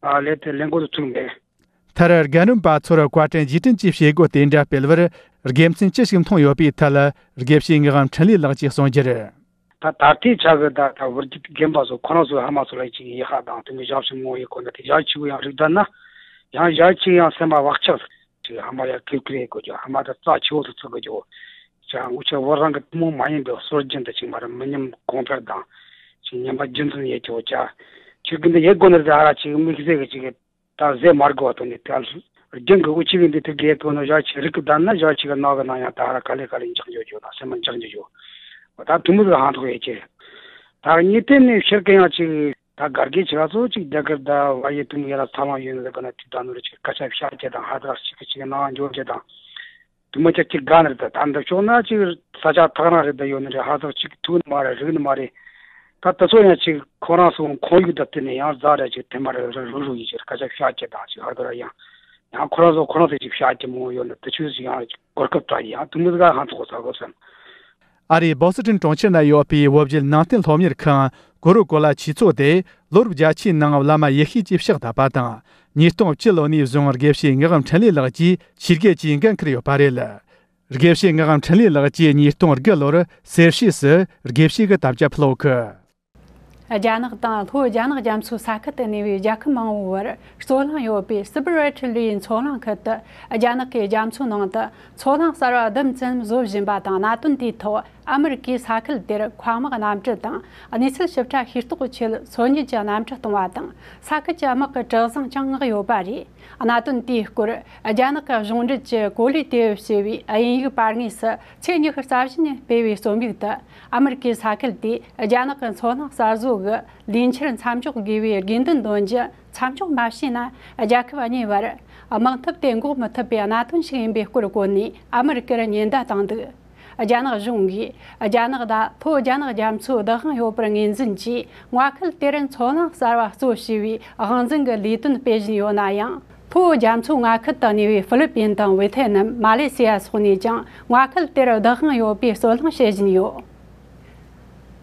ཨ་ལས་དེ་ལས་འགོ་དུ་ཚུགས་མེད། མཐར་རྒན་རིམ་པ་ཚོར་བཀའ་དྲིན་རྗེས་དྲན་གྱི་བྱེད་སྒོ་དེ་འདྲ་སྤེལ་བར་དགེ་མཚན་ཅི་ཞིག་མཐོང་ཡོད་པའི་ཐད་དགེ་བཤེས་ངག་དབང་འཕྲིན་ལས་ལགས་ཀྱིས་གསུངས་རྒྱུར། ད་ད་ལྟའི་ཆ་གི་ད་ད་བོད་བརྒྱུད་རྒན་པ་ཚོ་ཁོ་རང་ཚོའི་ཕ་མ་ཚོ་ལ་ཅིག་ཡི་ཤ་དང་དེ་མོ་ཞབས་ཕྱི་མང་བོ་ཡོད་གོ་ནི་དེ་ཞབས་ཕྱི་བོ་ཡང་རིག་ད་ན་ཡང་ཞབས་ཕྱི་ཡང་སེམས་པ་བག་ཆགས་ཅིག་ཕ་མ་ཡང་ཁེབ་ཁེ་རེ་གོ་རྒྱུ། ཕ་མ་ད་རྩ་ཆེ་བོ་དུ་ཚུགས་གོ་རྒྱུ། ཅང་འུ་ཅག་བོད་རང་གི་ཐུན་མོང་མ་ཡིན་པའི་སྲོལ་རྒྱུན་དུ་ཅིག་མ་རེད། མི་ཉམས་གོང་འཕེལ་དང་ཅིག་ཉམས་པ་རྒྱུན་འཛིན་ཡེད་རྒྱུ་བོ་ཅག་ཅིག་གི་འདི་ཡེད་དགོ་ནི་རེད། ད་ཧ་ར་ཅིག་དམིགས་བསལ་གི་ཅིག་ད་ཟས་མ་དགོས་པ་དང་ནི་ད་རྒྱུན་གི་འུ་ཅག་གི་འདི་ཐུག་གི་ཡེད་དགོ་ནི་ཞག་ཅིག་རིག་གི་བསྡད་ན་ཞག་ཅིག་གི་ནང་གི་ནང་ཡང་ད་ཧ་ར་ག་ལེ་ག་ལེ་འཇགས་འཇོག་རྒྱུ་དང་སེམས་མ་འཇགས་འཇོག་རྒྱུ་ད་དུ་མི་གི་ཧང་ཐོག་ཡེད་ཀྱི། ད་གཉིས་དེ་ནས་ཕྱིར་གི་ཡང་ཅིག་ད་གར་གི་ཅིག་ཨ་ཚོ་ཅིག་རྒྱ་གར་ད་བ་ཡེ་དུ་མི་ཡ་ར་ཚ་ལང་ཡོད་ནི་ཟེར་གི་ན་དུས་ད་ནོར་ཅིག་སྐད་ཆ་བཤད་ཀྱི་དང་ཧ་ད་ཅིག་གི་ཅིག་ནང་འཇོག་ཀྱི་དང་། དུ་མ་ཅག་ཅིག་དགའ་ནི་རེད། ད་ད་འདི་ཕྱོགས་ན་ཅིག་ས་ཆ་ཐག་རིང་རེད། ད་ཡོད་ནི་རེད། ཧ་ཟག་ཅིག་ཐུག་ནི་མ་རེད། རིག་ནི་མ་རེད། ད་དེ་ཚོ་ཡང་ཅིག་ཁོ་རང་ཚོ་ཁོར་ཡུག་དང་བསྟུན་ནས་ཡང་ཟ་རེད། ཅིག་དེ་མ་རེད། རུ་རུ་ཡིན་ཅིག་སྐད་ཆ་བཤད་ཀྱི་དང་ཅིག་ཧ་ད་ར་ཡང་ཡང་ཁོ་རང་ཚོ་ཁོ་རང་ཚོ་ཅིག་བཤད་ཀྱི་མོ་ཡོད་ནི་དེ་ཆོས་ཅིག་ཡང་གོ་སྐབས་དྲ་ཡང་དུ་མི་ཟིག་ཧང་ཐོག་ཟ་གོ་བསམ། ཨ་རིའི་བོ་སི་ཊོན་གྲོང་ཁྱེར་ན་ཡོད་པའི་བོད་བརྒྱུད་ནང་བསྟན་སློབ་གཉེར་ཁང་གུ་རུ་ཀུ་ལ་ཆོས་ཚོགས་དེ་ལོ་རབས་བརྒྱད་ཅུའི་ནང་བླ་མ་ཡེ་ཤེས་ཀྱིས་ཕྱག་བཏབ་པ་དང་། ཉིས་སྟོང་བཅུ་ལོ་ནས་བཟུང་དགེ་བཤེས་ངག་དབང་འཕྲིན་ལས་ལགས་ཀྱིས་ཆོས་དགེ་གྱི་འགན་འཁུར་ཡོད་པ་རེད། དགེ་བཤེས་ངག་དབང་འཕྲིན་ལས་ལགས་ཀྱིས་ཉིས་སྟོང་དགུ་ལོར་སེར་བྱེས་སུ་དགེ་བཤེས་ཀྱི་དམ་བཅའ་ཕུལ་ཡོད་གི། རྒྱ་ནག་དང་ལྷོ་རྒྱ་ནག་རྒྱ་མཚོའི་ས་ཁུལ་དུ་གནས་པའི་རྒྱལ་ཁབ་མང་བོའི་བར་རྩོད་གླེང་ཡོད་པའི་སི་པི་རི་ཊི་ལིའི་མཚོ་གླང་ཁུལ་དུ། རྒྱ་ནག་གིས་རྒྱ་མཚོའི་ནང་དུ་མཚོ་གླང་གསར་བ་བདུན་ཙམ་བཟོ་བཞིན་པ་དང་། གནད་དོན་དེའི་ཐོག་ ཨ་མི་རི་ཀས་ས་ཁུལ་དེར་མཁའ་དམག་གནམ་གྲུ་དང་གནས་ཚུལ་ཞིབ་ཕྲ་ཤེས་རྟོགས་ཆེད་འཚོལ་སྙེག་གི་གནམ་གྲུ་གཏོང་བ་དང་། ས་ཁུལ་གྱི་དམག་གི་གྲུ་གཟིངས་ཀྱང་མངགས་ཡོད་པ་རེད། གནད་དོན་དེའི་སྐོར་རྒྱ་ནག་གི་གཞུང་འབྲེལ་གྱི་གོ་ལའི་དེའུ་ཞེས་པའི་དབྱིན་ཡིག་པར་ངོས་སུ་ཚེས་ཉི་ཤུ་རྩ་བཞི་ཉིན་སྤེལ་བའི་རྩོམ་ཡིག་ཏུ། ཨ་མི་རི་ཀས་ས་ཁུལ་དེས་རྒྱ་ནག་གི་མཚོ་ནང་གསར་བཟོ་གི་ལས་འཆར་མཚམས་འཇོག་དགོས་པའི་དགོས་འདུན་འདོན་རྒྱུ་མཚམས་འཇོག་མ་བྱས་ན། རྒྱལ་ཁབ་གཉིས་བར་དམག་འཐབ་དེ་འགོག་མི་ཐུབ་པའི་གནད་དོན་ཞིག་ཡིན་པའི་སྐོར་བཀོད་ནས་ཨ་མི་རི་ཀར་ཉེན་བརྡ་བཏང་འདུག་རྒྱ་ནག་གཞུང་གིས་རྒྱ་ནག་ད་ལྷོ་རྒྱ་ནག་རྒྱ་མཚོའི་བདག་དབང་ཡོད་པར་ངོས་འཛིན་གྱིས། མངའ་ཁུལ་དེར་མཚོ་ནང་གསར་བ་གཙོ་བྱས་པའི་དབང་འཛིན་གྱི་ལས་དོན་སྤེལ་བཞིན་ཡོད་ན་ཡང་། ལྷོ་རྒྱ་མཚོའི་མངའ་ཁུལ་དུ་གནས་པའི་ཧྥི་ལི་པིན་དང་ཝེ་ཐེ་ནམ། མ་ལེ་སི་ཡ་སོགས་ནས་ཀྱང་མངའ་ཁུལ་དེར་བདག་དབང་ཡོད་པའི་རྩོད་གླེང་བྱེད་བཞིན་ཡོད།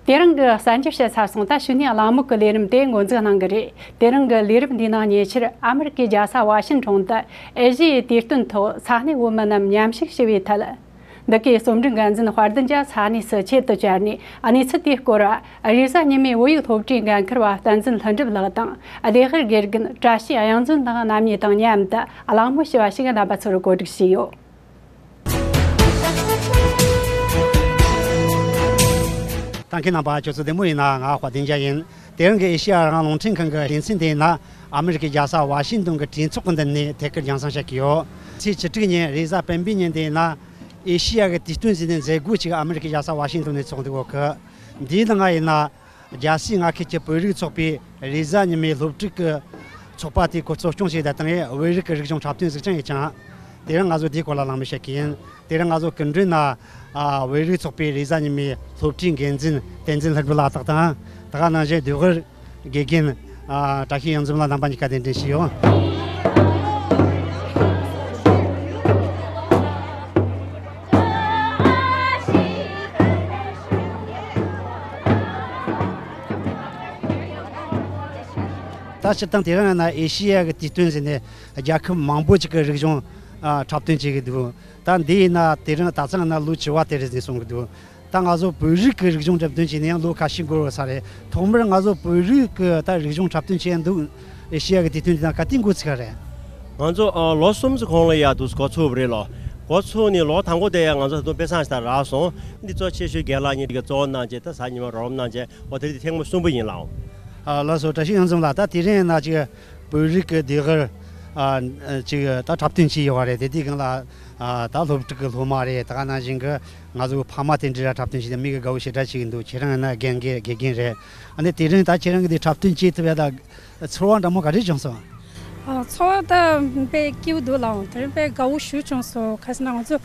དེ་རིང་གི་གསར་འགྱུར་བཤད་ཚར་སོང་། ད་གཞུག་ནས་གླེང་མོལ་གྱི་ལས་རིམ་དེ་འགོ་འཛུགས་གནང་གི་རེད། དེ་རིང་གི་ལས་རིམ་འདིའི་ནང་ཉེ་ཆར་ཨ་མི་རི་ཀའི་རྒྱལ་ས་ཝ་ཤིང་ཊོན་དུ་ཨེ་ཤི་ཡའི་དུས་སྟོན་ཐོག་ས་གནས་བོད་མི་རྣམས་མཉམ་ཞུགས་ཞུ་བའི་ཐད། འདི་གའི་རྩོམ་སྒྲིག་འགན་འཛིན་དཔལ་ལྡན་གྱིས་ས་གནས་སུ་ཆེད་དུ་བཅར་ནས། གནས་ཚུལ་དེའི་སྐོར་རེས་གཟའ་ཉི་མའི་བོད་ཡིག་སློབ་གྲྭའི་འགན་འཁུར་བ་བསྟན་འཛིན་ལྷུན་གྲུབ་ལགས་དང་། བདེ་སྒྲ་དགེ་རྒན་བཀྲ་ཤིས་གཡང་འཛོམས་ལགས་རྣམ་གཉིས་དང་མཉམ་དུ་གླེང་མོལ་ཞུ་བ་ཞིག་རྣམ་པ་ཚོར་གོ་སྒྲིག་བྱས་ཡོད། ད་མཁན་རྣམ་པ་ཁྱོད་ཚོ་བདེ་མོ་ཡིན་ན། ང་དཔལ་ལྡན་རྒྱལ་ཡིན། དེ་རིང་གི་ཨེ་ཤེ་ཡ་རང་དབང་རླུང་འཕྲིན་ཁང་གི་སྡེ་ཚན་དེ་ཡིན་ན། ཨ་མི་རི་ཀའི་རྒྱལ་ས་ཝ་ཤིང་ཏོན་གྱི་གྲོས་ཚོགས་ཀྱི་མདུན་ནས་ཐད་ཀར་རྒྱང་སྲིང་བྱེད་ཀྱི་ཡོད། ཚེས་བཅུ་དྲུག་ཉིན་རེས་གཟའ་སྤེན་པའི་ཉིན་དེ་ཡིན་ན། ཨེ་ཤེ་ཡ་གི་དུས་སྟོན་ཟེར་ནས་མཛད་སྒོ་ཅིག་ཨ་མི་རི་ཀའི་རྒྱལ་ས་ཝ་ཤིང་ཏོན་ནས་ཚོགས་འདུག་གོ་གི། འདིའི་ནང་ང་ཡིན་ན། རྒྱལ་སའི་མངའ་ཁུལ་གྱི་བོད་རིགས་ཚོགས་པའི་རེས་གཟའ་ཉི་མའི་སློབ་ཕྲུག་གི་ཚོགས་པ་དེས་གོ་གཙོ་སྐྱོང་བྱས་ད་དང་། བོད་རིགས་ཀྱི་རིག་གཞུང་འཁྲབ་སྟོན་ཟིག་ཀྱང་ཡོད་ཀྱང་། དེ་རིང་ང་ཚོ་དེའི་སྐོར་ལ་གླེང་མོལ་བྱེད་ཀྱི་ཡིན། དེ་རིང་ང་ཚོ་སྐུ་མགྲོན་ན། ཨ། བོད་རིགས་ཚོགས་པའི་རེས་གཟའ་ཉི་མའི་སློབ་གྲྭའི་འགན་འཛིན་བསྟན་འཛིན་ལྷུན་གྲུབ་ལགས་དང་། ད་ག་ནང་བཞིན་ཟློས་གར་དགེ་རྒན། ཨ། བཀྲ་ཤིས་གཡང་འཛོམས་ལགས་རྣམ་པ་གཉིས་ཀ་གདན་འདྲེན་ཞུས་ཡོད། ད་སྤྱིར་བཏང་དེ་རིང་ཡིན་ན་ཨེ་ཤེ་ཡ་གི་དུས་སྟོན་ཟེར་ནས་རྒྱལ་ཁབ་མང་པོ་ཅིག་གི་རིག་གཞུང་ཨ་འཁྲབ་སྟོན་བྱེད་ཀྱི་འདུག་ད་འདི་ཡིན་ན་དེ་རིང་ད་ཐེངས་ཡིན་ན་ལོ་བཅུ་པ་དེ་རེད་ཟེར་གསུང་གི་འདུག་ད་ང་ཚོ་བོད་རིགས་ཀྱི་རིག་གཞུང་འཁྲབ་སྟོན་བྱས་ནས་ཡང་ལོ་ཁ་ཤས་འགོར་བ་ས་རེད། ཐོག་མར་ང་ཚོ་བོད་རིགས་ཀྱི་ད་རིག་གཞུང་འཁྲབ་སྟོན་བྱས་འདུག་ཨེ་ཤེ་ཡ་གི་དུས་སྟོན་དེ་དང་ག་དུས་འགོ་ཚུགས་པ་རེད། ང་ཚོ་ཨ་ལོ་གསུམ་ཙམ་གོང་ལ་ཡ་འདུག་འགོ་ཚུགས་པ་རེད་ལོ། འགོ་ཚུགས་ནས་ལོ་དང་པོ་དེ་ཡ་ང་ཚོ་ད་དུང་དཔེ་བཟང་ཞིག་ད་རག་སོང་། འདི་གཙོ་ཆེ་ཤོས་རྒན་ལགས་གཉིས་ཀྱིས་གཙོ་བོ་གནང་བྱས། ད་གཟའ་ཉི་མ་རོགས་རམ་གནང་བྱས། འོ་དེ་རིང་ཐེངས་མ་གསུམ་པ་ཡིན་ལགས། ཨ་ལགས་སོ། བཀྲ་ཤིས་གཡང་འཛོམས་ལགས། ད་དེ་རིང་ཡིན་ན་ཅིག་བོད་རིགས་ཀྱི་ཟློས་གར་ཨ་ཅིག་ད་འཁྲབ་སྟོན་བྱས་ཡོད་པ་རེད། དེ་དུས་སྒང་ལ་ཨ་ད་སློབ་ཕྲུག་གི་སློབ་མ་རེད། ད་ག་ནང་བཞིན་གྱི་ང་ཚོའི་ཕ་མ་དེ་འདྲ་འཁྲབ་སྟོན་བྱས་ཏེ་མི་གི་དགའ་བོ་ཞེ་དྲག་ཅིག་འདུག་ཁྱེད་རང་ཡིན་ན་རྒན་རྒན་དགེ་རྒན་རེད། ཨ་ནི་དེ་རིང་ད་ཁྱེད་རང་གི་དེ་འཁྲབ་སྟོན་བྱས་ཐུབ་ཡ་ད་ཚོར་བ་འདྲ་མོ་ག་རེ་བྱུང་སོང་། ཨ་ཚོར་བ་ད་དཔེ་སྐྱིད་པོ་འདུག་ལགས། དེ་རིང་དཔེ་དགའ་བོ་ཞེ་པོ་བྱུང་སོང་། ག་ཟེར་ན་ང་ཚོ་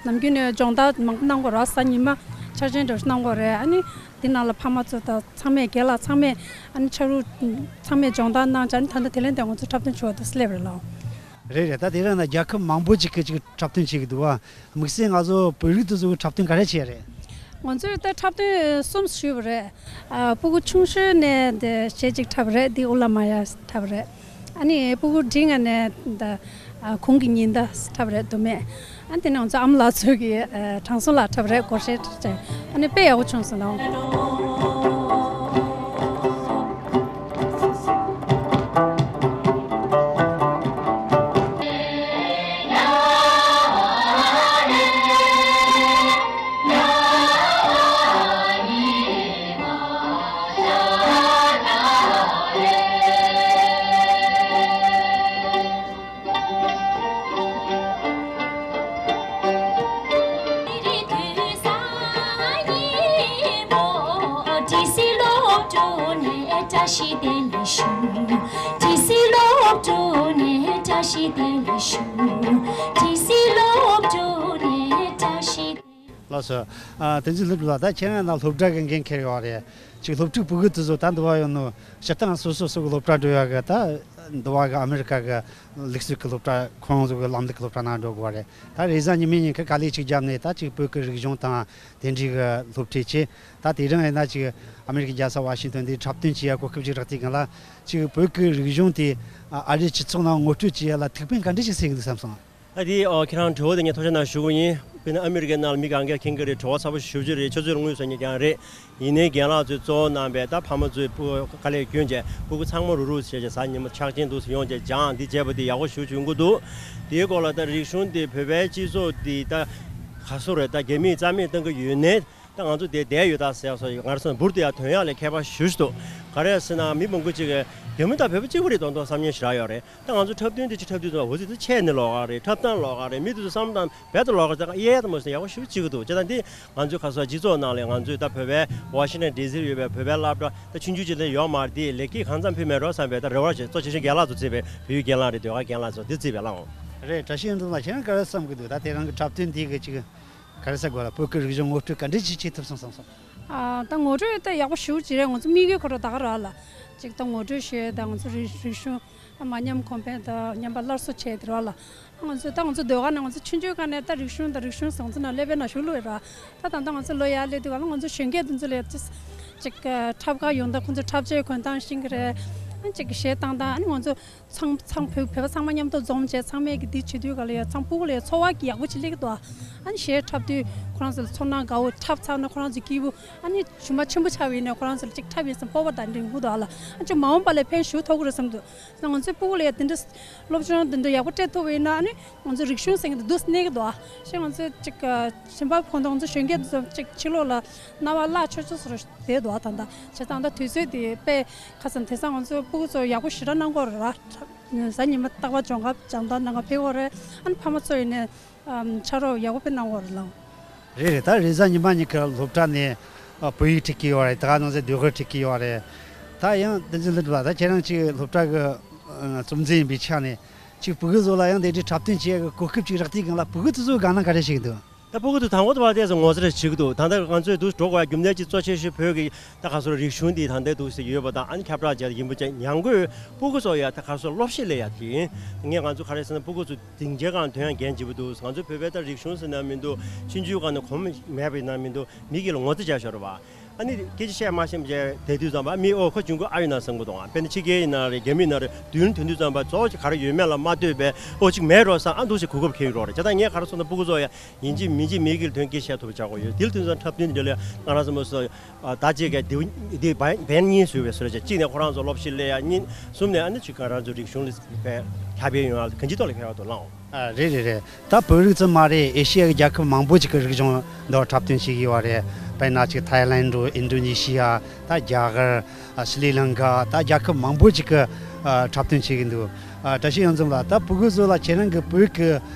ནམ་རྒྱུན་ནས་སྦྱོང་བརྡར་མང་པོ་གནང་དགོས་རེད། གཟའ་ཉི་མ་འཆར་ཅན་འདྲ་བོ་ཞིག་གནང་དགོས་རེད། ཨ་ནི་དེ་ནང་ལ་ཕ་མ་ཚོ་དང་ཚང་མས་རྒན་ལགས་ཚང་མས་ཨ་ནི་ཕྱག་རོགས་ཚང་མས་སྦྱོང་བརྡར་གནང་བྱས། ཨ་ནི་ད་ལྟ་དེ་ལན་དེ་ང་ཚོ་འཁྲབ་སྟོན་བྱེད་པ་དེ་སླེབས་རེད་ལགས། རེད་རེད། ད་དེ་རིང་ན་རྒྱལ་ཁབ་མང་པོ་ཅིག་གིས་ཅིག་འཁྲབ་སྟོན་བྱེད་ཀྱི་འདུག་བ། དམིགས་བསལ་ང་ཚོ་བོད་རིགས་དེ་ཚོ་གིས་འཁྲབ་སྟོན་ག་རེ་བྱས་རེད། ང་ཚོས་ད་འཁྲབ་སྟོན་གསུམ་ཞུས་པ་རེད། ཨ་སྤུ་གུ་ཆུང་ཤོས་ནས་དེ་གཞས་གཅིག་འཁྲབ་པ་རེད། འདི་ཨུ་ལ་མ་ཡ་འཁྲབ་པ་རེད། ཨ་ནི་སྤུ་གུ་འབྲིང་ང་ནས་ད་ཨ་གུང་གི་ཉི་ཟླ་འཁྲབ་པ་རེད། མདོ་སྨད། ཨ་དེ་ནས་ང་ཚོ་ཨ་མ་ལགས་ཚོ་གིས་ཨ་དྲང་སྲོང་ལགས་འཁྲབ་པ་རེད། སྒོར་གཞས་འཁྲབ་བྱས། ཨ་ནི་དཔེ་ཡག་པོ་བྱུང་སོང་ལགས། ལགས་སོ། ཨ་བསྟན་འཛིན་ལྷུན་གྲུབ་ལགས། ད་ཁྱེད་རང་ན་སློབ་གྲྭ་གི་འགན་འཁྱེར་ཡོད་རེད། ཅིག་སློབ་ཕྲུག་སྤུ་གུ་དེ་ཚོ་ད་འདི་བ་ཡོད་ནོ་སྤྱིར་བཏང་སོ་སོ་སོ་གི་སློབ་གྲྭ་འགྲོ་ཡ་གི་ད་འདི་བ་གི་ཨ་མི་རི་ཀ་གི་ལུགས་སྲོལ་གི་སློབ་གྲྭ། ཁོང་ཚོ་གི་ལམ་ལུགས་གི་སློབ་གྲྭ་ནང་འགྲོ་དགོས་པ་རེད། ད་རེས་གཟའ་ཉི་མའི་ཉིན་ཁ་ག་ལེ་ཅིག་བརྒྱབ་ནས་ད་ཅིག་བོད་གི་རིག་གཞུང་དང་དེ་འདྲའི་གི་སློབ་ཁྲིད་བྱས། ད་དེ་རིང་ཡིན་ན་ཅིག་ཨ་མི་རི་ཀའི་རྒྱལ་ས་ཝ་ཤིང་ཏོན་དེ་འཁྲབ་སྟོན་བྱེད་ཡ་གོ་སྐབས་ཅིག་རག་དུས་སྒང་ལ། ཅིག་བོད་གི་རིག་གཞུང་དེ་ཨ་རིའི་སྤྱི་ཚོགས་ནང་ངོ་སྤྲོད་བྱེད་ཡ་ལ་ཐུགས་ཕན་ག་འདྲ་ཞིག་གསོས་ཀྱི་འདུག་བསམ་སོང་། ཨ་དེ་ཨོ་ཁྱེད་རང་བྲེལ་བ་དེ་ངས་ཐུགས་རྗེ་གནང་ཞུ་གི་ཡིན། དཔེར་ན་ཨ་མི་རི་ཀའི་ནང་ལ་མི་གང་གས་མཁྱེན་གྱི་རེད། བྲེལ་བ་ཚ་པོ་ཞེ་པོ་ཅིག་རེད། ཆུ་ཚོད་དངོས་སུ་ཉིན་རྐྱང་རེད། ཡིན་ནའི་རྒན་ལགས་ཚོས་གཙོ་བོ་གནང་བས་ད་ཕ་མ་ཚོས་སྤུ་གུ་དཀའ་ལས་བསྐྱོན་བྱས་སྤུ་གུ་ཚང་མ་རུག་རུག་བྱས་བྱས་གཟའ་ཉི་མ་ཆག་ཆེན་འདུག་སེ་ཡོང་བྱས་སྦྱངས་འདི་བྱས་པ་དེ་ཡག་པོ་ཞེ་པོ་ཅིག་ཡོང་གི་འདུག་དེའི་སྐོར་ལ་ད་རིག་གཞུང་དེ་བོད་པའི་སྤྱི་ཚོགས་འདི་ད་ག་སོ་རེད། ད་རྒྱ་མིས་རྩ་མེད་གཏོང་གི་ཡོད་ནའི། ད་ང་ཚོ་དེ་བསྡད་ཡོད་ད་ཟེར་སོ་ང་རང་ཚོ་འབུར་དུ་ཡང་ཐོན་ཡག་ལས་ཁྱད་པར་ཞེ་པོ་ཅིག་འདུག་ག་རེ་ཟེར་ན་མི་མང་པོ་ཅིག་གིས་རྒྱ་མི་དང་བོད་པ་གཅིག་པ་རེད་མདོག་མདོག་བསམ་མཁན་ཞིག་རག་ཡོད་རེད། ད་ང་ཚོ་འཁྲབ་སྟོན་དེ་ཅིག་འཁྲབ་དུས་ཙམ་པ་འོ་ཙི་དེ་ཆད་ནས་ལོག་ག་རེད། འཁྲབ་སྟངས་ལོག་ག་རེད། མི་དེ་ཚོ་བསམ་སྟངས་རྦད་དེ་ལོག་ག་རེད། ད་གཡས་དང་མོ་ཟེར་ཡག་པོ་ཞེ་པོ་ཅིག་འདུག་བྱས་ཙང་འདི་ང་ཚོའི་ཁ་སང་སྤྱི་ཚོགས་ནང་ལ་ང་ཚོའི་ད་བོད་པའི་ཝ་ཤིང་ཊོན་ཌི་སི་ཡོད་པའི་བོད་པའི་སློབ་གྲྭ་ད་ཆུང་ཆུང་ཅིག་ལས་ཡོད་མ་རེད། དེ་ལེགས་སྐྱེས་གང་འཚམ་ཕུལ་མེད་འགྲོ་བསམ་པའི་ད་རེ་བ་ཞིག་གཙོ་ཆེ་ཤོས་རྒན་ལགས་ཚོ་བརྩིས་པའི་བོད་ཡིག་རྒན་ལགས་རེད། ཟློས་གར་རྒན་ལགས་ཚོ་འདི་བརྩིས་པའི་ལགས། རེད། བཀྲ་ཤིས་ཡོངས་འཛོམས་ལགས་ཁྱེད་རང་གི་འཁྲབ་སྟོན་འདི་གི་ཅིག་ག་རེ་ཟེར་དགོས་ལ་བོད་ཀྱི་རིག་གཞུང་ངོ་སྤྲོད་ག་འདྲ་ཅིག་བྱེད་ཐུབ་སོང་བསམ་སོང་། ཨ་ད་ངོ་སྤྲོད་ད་ཡག་པོ་ཞེ་པོ་ཅིག་རེད། ང་ཚོ་དམིགས་ཡུལ་ཁོ་རང་ད་ག་རང་ལ་ཅིག་ད་ངོ་སྤྲོད་བྱས་ད་ང་ཚོ་རིག་རིག་གཞུང་མ་ཉམས་གོང་འཕེལ་དང་ཉམས་པ་སླར་གསོ་བྱས་དེ་རང་ལ་ང་ཚོ་ད་ང་ཚོ་ཟློས་གར་ནས་ང་ཚོ་ཆུང་ཆུང་སྒང་ནས་ད་རིག་གཞུང་དང་རིག་གཞུང་ཟང་ཚོ་ནང་སླེབས་པའི་ནང་ཞུགས་ལོས་ར། ད་ད་ལྟ་ང་ཚོ་ལོ་ཡར་སླེབས་དུས་ག་ལ་ང་ཚོ་གཞོན་སྐྱེས་དེ་ཚོ་ལ་ཅིག་ཅིག་འཁྲབ་གར་ཡོང་ད་ཁོང་ཚོ་འཁྲབ་ཆས་གོན་སྟངས་ཤེས་ཀྱི་རེད། ཨ་ཅིག་གཞས་བཏང་སྟངས་ཨ་ནི་ང་ཚོ། ཚང་ཚང་བོད་བོད་པ་ཚང་མ་མཉམ་དུ་འཛོམས་བྱས་ཚང་མས་ཀྱི་འདི་བྱེད་དུས་ག་ལ་ཡ་ཚང་སྤུ་གུ་ལ་ཡ་ཚོར་བ་ཀྱི་ཡག་པོ་ཅིག་སླེབས་ཀྱི་འདུག་ཨ་ནི་གཞས་འཁྲབ་དུས་ཁོ་རང་ཚོ་ལ་ཚོར་སྣང་དགའ་བོ་འཁྲབ་ཚར་ན་ཁོ་རང་ཚོ་སྐྱིད་པོ་ཨ་ནི་ཞུམ་པ་ཆེན་པོ་ཆགས་པ་ཡིན་ན་ཁོ་རང་ཚོ་ལ་ཅིག་འཁྲབ་ཡིན་བསམ་སྤོབས་པ་དང་འདྲེན་གྱི་འདུག་ཨ་ལ་ཨ་ཅིག་མ་འོངས་པ་ལ་ཕན་ཞུ་ཐུབ་ཀྱི་རེད་བསམ་འདུག་ང་ཚོའི་སྤུ་གུ་ལ་ཡ་དེ་འདྲ་སློབ་སྦྱོང་དེ་འདྲ་ཡག་པོ་སྤྲད་ཐུབ་པ་ཡིན་ན་ཨ་ནི་ང་ཚོ་རིག་གཞུང་ཟེར་མཁན་དེ་འདུག་སེ་གནས་ཀྱི་འདུག་ཨ་ཞེས་ང་ཚོས་ཅིག་ཞིང་པ་ཁོང་དང་ང་ཚོ་གཞོན་སྐྱེས་དེ་ཚོ་ཅིག་ཕྱི་ལོགས་ལ་སྣང་བ་བརླག་ཆོག་ཆོག་བཟོ་རེད། དེ་འདུག་ད་ལྟ་བྱས་ཙང་ད་དུས་ཚོད་དེ་དཔེ་ཁ་སང་དེང་སང་ང་ཚོ་སྤུ་གུ་ཚོ་ཡག་པོ་ཞེ་དྲག་གནང་གི་ཡོད་རེད་ར། གཟའ་ཉི་མ་རྟག་པར་སྦྱོང་སྐབས་སྦྱོང་བརྡར་གནང་ག་ཕེབས་ཀྱི་ཡོད་རེད། ཨ་ནི་ཕ་མ་ཚོ་ཡིན་ནའི་ཕྱག་རོགས་ཡག་པོ་དཔེ་གནང་གི་ཡོད་རེད་ལགས། རེད་རེད། ད་རེས་གཟའ་ཉི་མ་ཉིན་གྱི་སློབ་གྲྭ་ནས་ཨ་བོད་ཡིག་ཁྲིད་ཀྱི་ཡོད་རེད། ད་ག་ནང་བཞིན་ཟློས་གར་ཁྲིད་ཀྱི་ཡོད་རེད། ད་ཡང་བསྟན་འཛིན་ལྷུན་གྲུབ་ལགས་ད་ཁྱེད་རང་ཅིག་སློབ་གྲྭ་གི་ཨ་གཙོ་འཛིན་ཡིན་པའི་ཆ་ནས་ཅིག་སྤུ་གུ་ཚོ་ལ་ཡང་དེ་འདྲའི་འཁྲབ་སྟོན་བྱེད་ཡག་གི་གོ་སྐབས་ཅིག་རག་དུས་སྒང་ལ་སྤུ་གུ་དེ་ཚོའི་དགའ་སྣང་ག་རེ་ཞིག་འདུག་ད་སྤུ་གུ་དེ་དང་པོ་དེ་བར་ཏོག་ཙམ་ངོ་ཚ་རེ་བྱེད་ཀྱི་འདུག་ད་ལྟ་ང་ཚོས་འདུག་འགྲོ་དགོས་ཡ་རྒྱུ་མཚན་གཅིག་གཙོ་ཆེ་ཤོས་བོད་ཀྱི་ད་ག་སོ་རིག་གཞུང་འདི་ད་ལྟ་འདུག་ཟེར་ཡོད་པ་དང་ཨ་ནི་ཁྱབ་བསྒྲགས་བྱས་ཡིན་པ་ཅན་ཡང་སྒོས་སྤུ་གུ་ཚོ་ཡ་ད་ག་སོ་སློབ་གཞི་ལས་ཡ་དེ་ཡིན། ངས་ང་ཚོ་ག་རེ་ཟེར་ན་སྤུ་གུ་ཚོ་སྡིངས་ཆའི་སྒང་ཐོན་ཡ་འགན་ལྗིད་པོ་འདུག་ང་ཚོ་བོད་པའི་ད་རིག་གཞུང་ཟེར་ན་མི་འདུག་ཆུང་ཆུང་སྒང་ནས་གོམས་མེད་པ་ཡིན་ན་མི་འདུག་མི་སྒེར་ལ་ངོ་ཚ་བྱས་ཤོར་བ། ཨ་ནི་སྐད་ཆ་བཤད་མ་ཤེས་པ་བྱས་བསྡད་དུས་ཙམ་པ་མི་ཨོ་ཁོ་ཆུང་ཀུ་ཨ་ཡོད་ན་བསམ་གི་འདུག་དཔེར་ན་ཕྱི་རྒྱལ་ཡིན་ན་རེད། རྒྱ་མི་ཡིན་ན་རེད། མདུན་ཐོན་དུས་ཙམ་པ་གཙོ་བོ་ཅིག་ག་རེ་ཡོད་མེད་ལ་མ་ལྟོས་པའི་ཨོ་ཅིག་མེད་འགྲོ་བསམ་ཨ་འདུག་ཅིག་གོ་སྐབས་འཁེལ་ཡོད་རེད། བྱས་ཙང་ངས་ག་རེ་ཟེར་ན་སྤུ་གུ་ཚོ་ཡ་ཡིན་གཅིག་མིན་གཅིག་མི་སྒེར་ལ་ཐོན་སྐྱེད་བྱེད་ཐུབ་པ་བྱ་དགོས་ཡོད། དེ་ལ་དུས་ཙམ་འཁྲབ་སྟོན་འདི་ལ་ང་རང་ཚོ་མོ་སོ་ད་ཅིག་ག་འདི་འདི་བན་བན་གཉིས་བཟོས་པའི་བཟོ་འདྲ་ཅིག་གཅིག་ནས་ཁོ་རང་ཚོ་སློབ་གཞི་སླེབས་ཡ་གཉིས་གསུམ་ནས་ཨ་ནི་ཅིག་ང་རང་ཚོ་རིག་གཞུང་ལ་ཁྱབ་སྤེལ་ཡོང་ཡ་གང་ཅིའི་ཐོག་ལ་ཁྱབ་ཡ་ཐོག་ལའང་། ཨ་རེད་རེད་རེད། ད་བོད་རིགས་ཙམ་མ་རེད། ཨེ་ཤི་ཡའི་རྒྱལ་ཁབ་མང་པོ་ཅིག་གི་རིག་གཞུང་འདི་འཁྲབ་སྟོན་བྱེད་ཀྱི་ཡོད་རེད། དཔེར་ན་ཅིག་ཐའི་ལན་འགྲོ་ཨིན་ཌོ་ནེ་ཤི་ཡ། ད་རྒྱ་གར། ཨ་ཤྲི་ལང་ཀ། ད་རྒྱལ་ཁབ་མང་པོ་ཅིག་གི་ཨ་འཁྲབ་སྟོན་བྱེད་ཀྱི་འདུག་ཨ་བཀྲ་ཤིས་ཡོངས་འཛོམས་ལགས་ད་སྤུ་གུ་ཚོ་ལ་ཁྱེད་རང་གི་བོད་ཀྱི་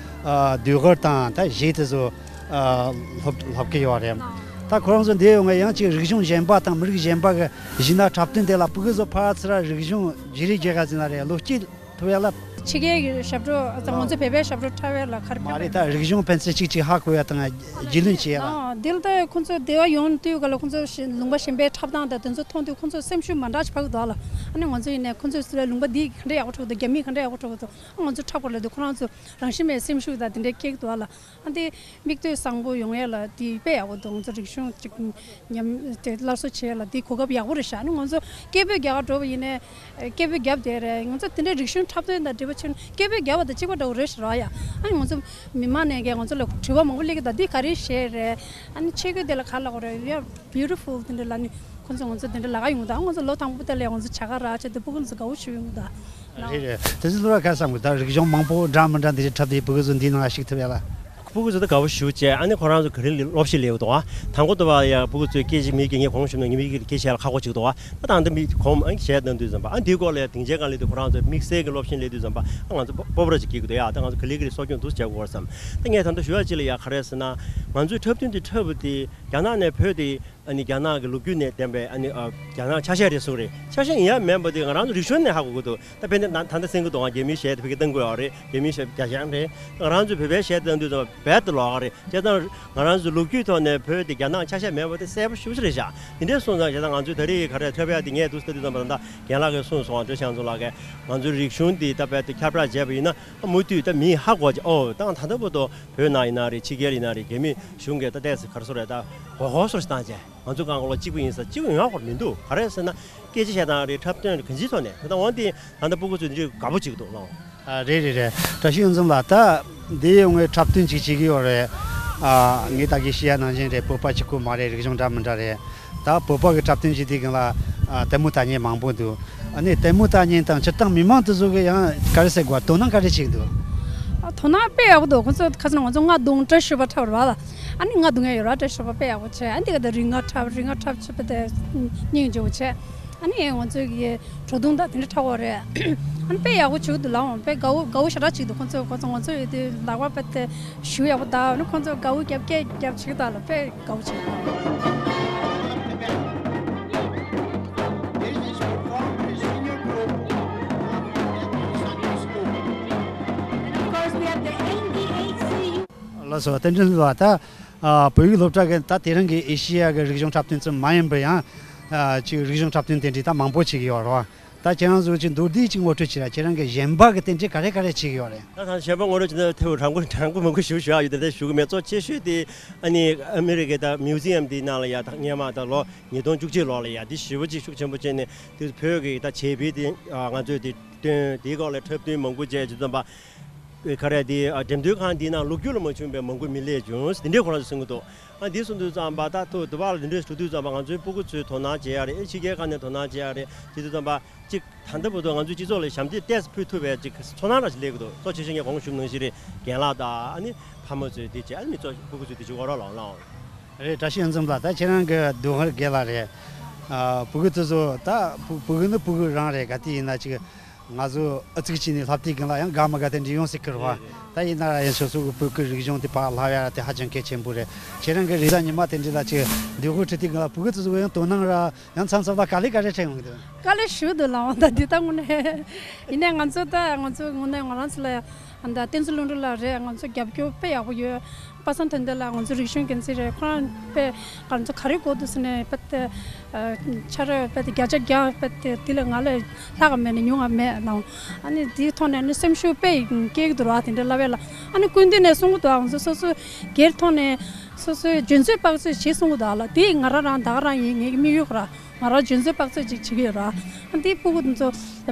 ཨ་ཟློས་གར་དང་ད་གཞས་དེ་ཚོ་ཨ་སློབ་སློབ་ཀྱི་ཡོད་རེད། ད་ཁོ་རང་ཚོ་འདི་ཡོང་ངས་ཡང་ཅིག་རིག་གཞུང་གཞན་པ་དང་མི་རིགས་གཞན་པ་གི་གཞས་སྣ་འཁྲབ་སྟོན་དེ་ལ་སྤུ་གུ་ཚོ་ཕར་ཚུར་རིག་གཞུང་བརྗེ་རེས་རྒྱག་ག་ཟིན་ན་རེད། བློ་སྐྱེད་ཐུབ་ཡ་ལ། ཕྱི་རྒྱལ་གྱི་ཞབས་བྲོ་ང་ཚོ་བོད་པའི་ཞབས་བྲོ་འཁྲབ་ཡ་ལ་ག་རེ་མ་ཕན་པ་རེད། ད་རིག་གཞུང་ཕན་ཚུན་གཅིག་གཅིག་ཧ་གོ་ཡ་དང་རྒྱུས་ལོན་བྱེད་ཡ་ལ། ཨ་འདི་ལ་ད་ཁོང་ཚོ་སྡེ་བ་ཡོང་དུས་ག་ལ་ཁོང་ཚོ་ལུང་པ་གཞན་པའི་འཁྲབ་སྟངས་དང་དེ་ཚོ་མཐོང་དུས་ཁོང་ཚོ་སེམས་ཤུགས་མ་འདྲ་ཞིག་འཕར་གི་འདུག་ལ། ཨ་ནི་ང་ཚོ་ཡིན་ནའི་ཁོང་ཚོས་ལུང་པ་འདི་ག་འདྲ་ཡག་པོ་འཁྲབ་འདུག་རྒྱ་མིས་ག་འདྲ་ཡག་པོ་འཁྲབ་གི་འདུག་ང་ཚོ་འཁྲབ་དགོས་ལབ་དུས་ཁོ་རང་ཚོ་རང་བཞིན་མེད་སེམས་ཤུགས་དང་དེ་འདྲ་སྐྱེ་གི་འདུག་ལ། ཨ་འདི་མིག་ལྟོས་བཟང་པོ་ཡོང་ཡས་ལ་འདི་དཔེ་ཡག་པོ་འདུག་ང་ཚོ་རིག་གཞུང་གཅིག་ཉམས་དེ་སླར་གསོ་བྱེད་ཡས་ལ་འདི་གོ་སྐབས་ཡག་པོ་རེད་ཤག་ཨ་ནི་ང་ཚོ་སྐད་འབོད་རྒྱག་ག་འགྲོ་བ་ཡིན་ནའི་སྐད་འབོད་རྒྱབ་བསྡད་རེད། ང་ཚོ་དེ་འདྲའི་རིག་གཞུང་འཁྲབ་སྟོན་དང་འབྲེལ་བ་ཆེ་ན་སྐད་འབོད་རྒྱབ་པ་དང་གཅིག་པ་འདྲ་བོ་རེད་ཤག་ར་ཡ། ཨ་ནི་ང་ཚོ་མི་མང་ནས་ཀྱང་ང་ཚོ་ལ་དྲི་བ་མང་པོ་སླེབས་ཀྱི་འདུག་འདི་ག་རེ་བྱས་རེད། ཨ་ནི་ཆས་གོས་དེ་ལ་ག་ལབ་དགོས་རེད་ཡ། Beautiful དེ་འདྲ་ལབ་ནི་ཁོང་ཚོ་ང་ཚོ་དེ་འདྲ་ལབ་ག་ཡོང་ད་ང་ཚོ་ལོ་དང་པོ་དེ་ལ་ང་ཚོ་བྱ་དགའ་རག་བྱས་ཏེ་སྤུ་གུ་ཚོ་དགའ་བོ་བྱུང་ཡོང་ད། རེད་རེད། དེ་ཚོ་སློབ་གྲྭ་ག་བསམ་གི་ད་རིག་གཞུང་མང་པོ་འདྲ་མི་འདྲ་འདི་འདྲ་འཁྲབ་དེ་སྤུ་གུ་ཚོ་འདིའི་ནང་ཞུགས་ཐུབ་ཡ་ལ། སྤུ་གུ་ཚོ་ད་དགའ་བོ་ཞེ་པོ་བྱས་ཨ་ནི་ཁོ་རང་ཚོ་ག་རེ་སློབ་གཞི་ལས་འདུག་ཨ། དང་པོ་དུ་བ་ཡ་སྤུ་གུ་ཚོས་སྐད་ཆ་མི་སྐད་ངས་གོང་ཞུས་ན་ངས་མི་སྐད་ལ་སྐད་ཆ་ལ་ཁག་པོ་ཅིག་འདུག་ཨ། ད་ད་འདི་མི་གོམ་ཨ་གཞས་གནང་དུས་ཙམ་པ་ཨ་འདིའི་སྐོར་ལ་ཡ་སྡིངས་ཆའི་སྒང་ལ་དུ་ཁོ་རང་ཚོས་དམིགས་བསལ་གྱི་སློབ་གཞི་ལས་དུས་ཙམ་པ་ཨ་ང་ཚོ་སྤོབས་པ་ར་ཅིག་སྐྱེ་གི་འདུག་ཡ། ད་ང་ཚོ་ག་ལེ་ག་ལེ་གསོ་སྐྱོང་འདུག་བྱ་དགོས་བསམ། ད་ངས་ད་ལྟ་ཞུ་ཡ་ཅིག་ལ་ཡ་ག་རེ་ཟེར་ན་ང་ཚོའི་འཁྲབ་སྟོན་འདི་འཁྲབ་པ་དེ་རྒྱ་ནག་ནས་བོད་དེ། ཨ་ནི་རྒྱ་ནག་གི་ལོ་རྒྱུས་ནས་བསྟན་པའི་ཨ་ནི་ཨ་རྒྱ་ནག་ཆ་ཤས་རེད་གསུངས་རེད། ཆ་ཤས་ཡིན་ཡ་མིན་པ་དེ་ང་རང་ཚོ་རིག་གཞུང་ནས་ཧ་གོ་གི་འདུག་ད་དཔེར་ན་ད་ད་ལྟ་གསན་གི་འདུག་ང་རྒྱ་མིའི་གཞས་དེ་ཕ་གི་གཏང་དགོས་ཡོད་རེད། རྒྱ་མིའི་གཞས་རྒྱ་གཞས་རེད། ང་རང་ཚོའི་བོད་པའི་གཞས་གཏང་དུས་ཙམ་པ་རྦད་དེ་ལོགས་ཀ་རེད། བྱས་ཙང་ང་རང་ཚོའི་ལོ་རྒྱུས་ཐོག་ནས་བོད་དེ་རྒྱ་ནག་ཆ་ཤས་མེད་པ་དེ་གསལ་པོ་ཞེ་པོ་ཅིག་རེད་ཤག་དེ་འདྲའི་སོང་ཙང་བྱས་ཙང་ང་ཚོའི་ད་རེས་ག་རེ་འཁྲབ་ཡ་དེ་ངས་འདུག་ཟེར་དུས་ཙམ་པ་ད་ལྟ་རྒན་ལགས་ཀྱིས་གསུངས་སོང་བ། ཀྲོ་ཞང་ཚུང་ལགས་ཀྱིས་ང་ཚོའི་རིག་གཞུང་འདི་ད་རྦད་དེ་ཁྱབ་བསྒྲགས་བྱས་པ་ཡིན་ན་མུ་མཐུད་ད་མིས་ཧ་གོ་ཅིག་ཨོ་ད་ད་ལྟ་བར་དུ་བོད་ནང་ཡིན་ན་རེད། ཕྱི་རྒྱལ་ཡིན་ན་རེད། རྒྱ་མི་གཞུང་གིས་ད་ལྟས་སུ་ག་རེ་ཟེར་རེད། ད་མགོ་སྐོར་སོགས་ཤིག་བཏང་བྱས་ང་ཚོ་གང་ག་ལོ་གཅིག་པུ་ཡིན་ས་གཅིག་པུ་ཡོང་ཡ་ཁོ་མི་འདུག་ག་རེ་ཟེར་ན་སྐད་ཆ་བཤད་སྟངས་རེད། འཁྲབ་སྟོན་རེད། གང་ཅིའི་ཐོག་ནས་ད་ལྟ་འོན་ཏེ་ད་ལྟ་སྤུ་གུ་ཚོ་འདི་དགའ་པོ་གཅིག་འདུག་ལགས། ཨ་རེད་རེད་རེད། བཀྲ་ཤིས་ཡོངས་འཛོམས་ལགས། ད་འདི་ཡོང་ངས་འཁྲབ་སྟོན་ཅིག་བྱེད་ཀྱི་ཡོད་རེད། ཨ་ངས་ད་གིན་བཤད་ཡ་ནང་བཞིན་རེད། བོད་པ་གཅིག་པུ་མ་རེད། རིག་གཞུང་འདྲ་མི་འདྲ་རེད། ད་བོད་པ་གི་འཁྲབ་སྟོན་བྱེད་དུས་སྒང་ལ་ཨ་ལྟད་མོ་ལྟ་མཁན་མང་པོ་འདུག་ཨ་ནི་ལྟད་མོ་ལྟ་མཁན་དང་སྤྱིར་བཏང་མི་མང་དེ་ཚོ་གི་ཡང་ག་རེ་ཟེར་དགོས། དོ་སྣང་ག་རེ་བྱེད་ཀྱི་འདུག་ཨ། དོ་སྣང་དཔེ་ཡག་པོ་འདུག་ཁོང་ཚོ་ཁ་སང་ང་ཚོ་རྔ་རྡུང་བཀྲ་ཤིས་པ་འཁྲབ་རེད་པ། ཨ་ནི་རྔ་རྡུང་ཡ་ཡོད་ར། བཀྲ་ཤིས་པ་དཔེ་ཡག་པོ་བྱས། ཨ་ནི་དེ་ག་དེ་རིགས་རྔ་འཁྲབ། རིགས་རྔ་འཁྲབ་བྱས་པ་དེ་སྙིང་རྗེ་པོ་བྱས། ཨ་ནི་ང་ཚོ་གི་བྲོ་བརྡུང་དང་དེ་འདྲ་འཁྲབ་ཡོད་རེད། ཨ་ནི་དཔེ་ཡག་པོ་བྱེད་ཀྱི་འདུག་ལགས། དཔེ་དགའ་བོ་དགའ་བོ་ཞེ་དྲག་བྱེད་ཀྱི་འདུག་ཁོང་ཚོ་ཁོང་ཚོ་ང་ཚོ་ཡོད་དུས་ལག་པ་དཔེ་དེ་གཞུ་ཡག་པོ་བརྡབ། ཨ་ནི་ཁོང་ཚོ་དགའ་བོ་རྒྱབ་སྐྱེལ་རྒྱབ་བྱེད་ཀྱི་འདུག་ལ། དཔེ་དགའ་བོ་བྱེད་ཀྱི་འདུག Of course, we have the N D H C. ལགས་སོ། བསྟན་འཛིན་ལགས། ད་ཨ་བོད་ཡིག་སློབ་གྲྭ་གི་ད་དེ་རིང་གི་ཨེ་ཤེ་ཡ་གི་རིག་གཞུང་འཁྲབ་སྟོན་ཙམ་མ་ཡིན་པར་ཡང་། ཨ་ཅིག་རིག་གཞུང་འཁྲབ་སྟོན་དེ་འདྲའི་ད་མང་པོ་བྱེད་ཀྱི་ཡོད་རེད་པ། ད་ཁྱེད་རང་ཚོ་ཅིག་མདོར་བསྡུས་ཅིག་ངོ་སྤྲོད་བྱེད་ར། ཁྱེད་རང་གི་གཞན་པ་གི་དེ་འདྲའི་ག་རེ་ག་རེ་བྱེད་ཀྱི་ཡོད་རེད། ད་ད་གཞན་པ་ངོ་སྤྲོད་བྱེད་ན་ཐེ་བོ་དྲང་པོ་དྲང་པོ་མང་པོ་ཞུ་ཞུ་ཡག་ཡོད། དེ་འདྲ་ཞུ་གི་མེད། གཙོ་ཆེ་ཤོས་དེ་ཨ་ནི་ཨ་མི་རི་ཀའི་ད་མིའུ་ཟི་ཡམ་དེའི་ནང་ལ་ཡ། ད་སྔོན་མ་ད་ལོ་ཉིས་སྟོང་བཅུ་གཅིག་ལོ་ལ་ཡ་དེ་ཞེ་པོ་ཅིག་ཤུགས་ཆེན་པོ་བྱས་ནས་དེ་བོད་ཀྱི་ད་བྱེད་པའི་དེ་ང་ཚོས་དེ་སྟོན། དེའི་སྐོར་ལ་འཁྲབ་སྟོན་མང་པོ་བྱས་བྱས་ཙམ་པ། ག་རེ་དེ་ཨ་འགྲེམས་སྟོན་ཁང་འདིའི་ནང་ལོ་རྒྱུས་ལ་མ་བྱུང་བའི་མང་པོ་མི་སླེབས་བྱུང་། འདི་འདྲའི་ཁོ་རང་ཚོ་གསུང་གི་འདུག་ཨ་འདི་གསུང་དུས་ཙམ་པ་ད་ཐུག་དུ་བ་ལ་འདི་འདྲའི་ཞུ་དུས་ཙམ་པ་ང་ཚོའི་སྤུ་གུ་ཚོས་དོ་སྣང་བྱེད་ཡག་རེད། ཨེ་ཕྱི་རྒྱལ་ཁག་ནས་དོ་སྣང་བྱེད་ཡག་རེད། བྱེད་དུས་ཙམ་པ་ཅིག་ད་ལྟ་བར་དུ་ང་ཚོའི་སྤྱི་ཚོགས་ལ་ཞབས་འདེགས་ཏོག་ཙམ་ཕུལ་ཐུབ་པའི་ཅིག་ཚོར་སྣང་འདྲ་ཞིག་སླེབས་ཀྱི་འདུག་གཙོ་ཆེ་ཤོས་ངས་གོང་ཞུས་ནང་བཞིན་རེད། རྒན་ལགས་དང་ཨ་ནི་ཕ་མ་ཚོས་འདི་བྱས། ཨ་ནི་མི་ཚོ་སྤུ་གུ་ཚོས་འདི་བྱེད་དགོས་རོགས་ལགས་གནང་། རེད། བཀྲ་ཤིས་ཡོངས་འཛོམས་ལགས། ད་ཁྱེད་རང་གི་སྡུག་བསྔལ་རྒན་ལགས་རེད། ཨ་སྤུ་གུ་དེ་ཚོ་ད་སྤུ་སྤུ་གུ་ནི་སྤུ་གུ་རང་རེད། ག་དུས་ཡིན་ན་ཅིག་ང་ཚོ་ཨ་ཙིག་ཅིག་ནས་ལྷ་བལྟས་གིན་ལ་ཡང་དགའ་མ་དགའ་དེ་འདྲ་ཡོང་སྲིད་ཀྱི་རེད་པ། ད་ཡིན་ན་ར་ཡང་སོ་སོ་གི་བོད་ཀྱི་རིག་གཞུང་དེ་ཕར་བསླབ་ཡ་དེ་ཧ་ཅང་གལ་ཆེན་པོ་རེད། ཁྱེད་རང་གི་རེས་གཟའ་ཉི་མ་དེ་འདྲ་ལ་ཅིག་འདོད་དགུ་ཁྲིད་དེ་གིན་ལ་སྤུ་གུ་དེ་ཚོ་ཡང་དོ་སྣང་ར་ཡང་མཚམས་མཚམས་ལ་དཀའ་ལས་ག་རེ་འཕྲད་ཡོང་གི་འདུག་དཀའ་ལས་ཞེ་པོ་འདུག་ལགས། ད་འདི་ད་དངོས་གནས་ཡིན་ནའི་ང་ཚོ་ད་ང་ཚོ་དངོས་གནས་ང་རང་ཚོ་ལ་ཡང་ད་བསྟན་འཛིན་ཀླུ་སྒྲུབ་ལགས་རེད། ང་ཚོ་རྒྱབ་སྐྱོར་དཔེ་ཡག་པོ་ཡོད། པ་སངས་དོན་ལྡན་ལགས་ང་ཚོ་རིག་གཞུང་འགན་འཛིན་རེད། ཁོ་རང་དཔེ་ང་ཚོ་ག་རེ་དགོས་འདུག་ཟེར་ནས་དཔེ་དེ་ཨ་ཆ་རེ་དཔེ་དེ་བརྒྱ་ཆ་བརྒྱ་དཔེ་དེ་དེ་ལས་ང་ལས་ལྷག་ག་མེད་ནས་ཉུང་བ་མེད་ལགས། ཨ་ནི་དེའི་ཐོག་ནས་ཨ་ནི་སེམས་ཤུགས་དཔེ་སྐྱེ་གི་འདུག་ར། དེ་འདྲ་ལབ་པས་ལགས། ཨ་ནི་སྐུ་མདུན་ནས་གསུང་གི་འདུག་ང་ཚོ་སོ་སོ་སྒེར་ཐོག་ནས་སོ་སོའི་འཇོན་ཚོད་དཔག་ཚོད་བྱེད་གསུང་གི་འདུག་ལགས། དེ་ང་རང་རང་ད་ག་རང་ཡིན། ངའི་དམིགས་ཡུལ་ཁོ་ར་ང་རང་འཇོན་ཚོད་དཔག་ཚོད་ཅིག་བྱེད་ཀྱི་ཡོད་ར། ཨ་དེའི་སྤུ་གུ་དེ་ཚོ་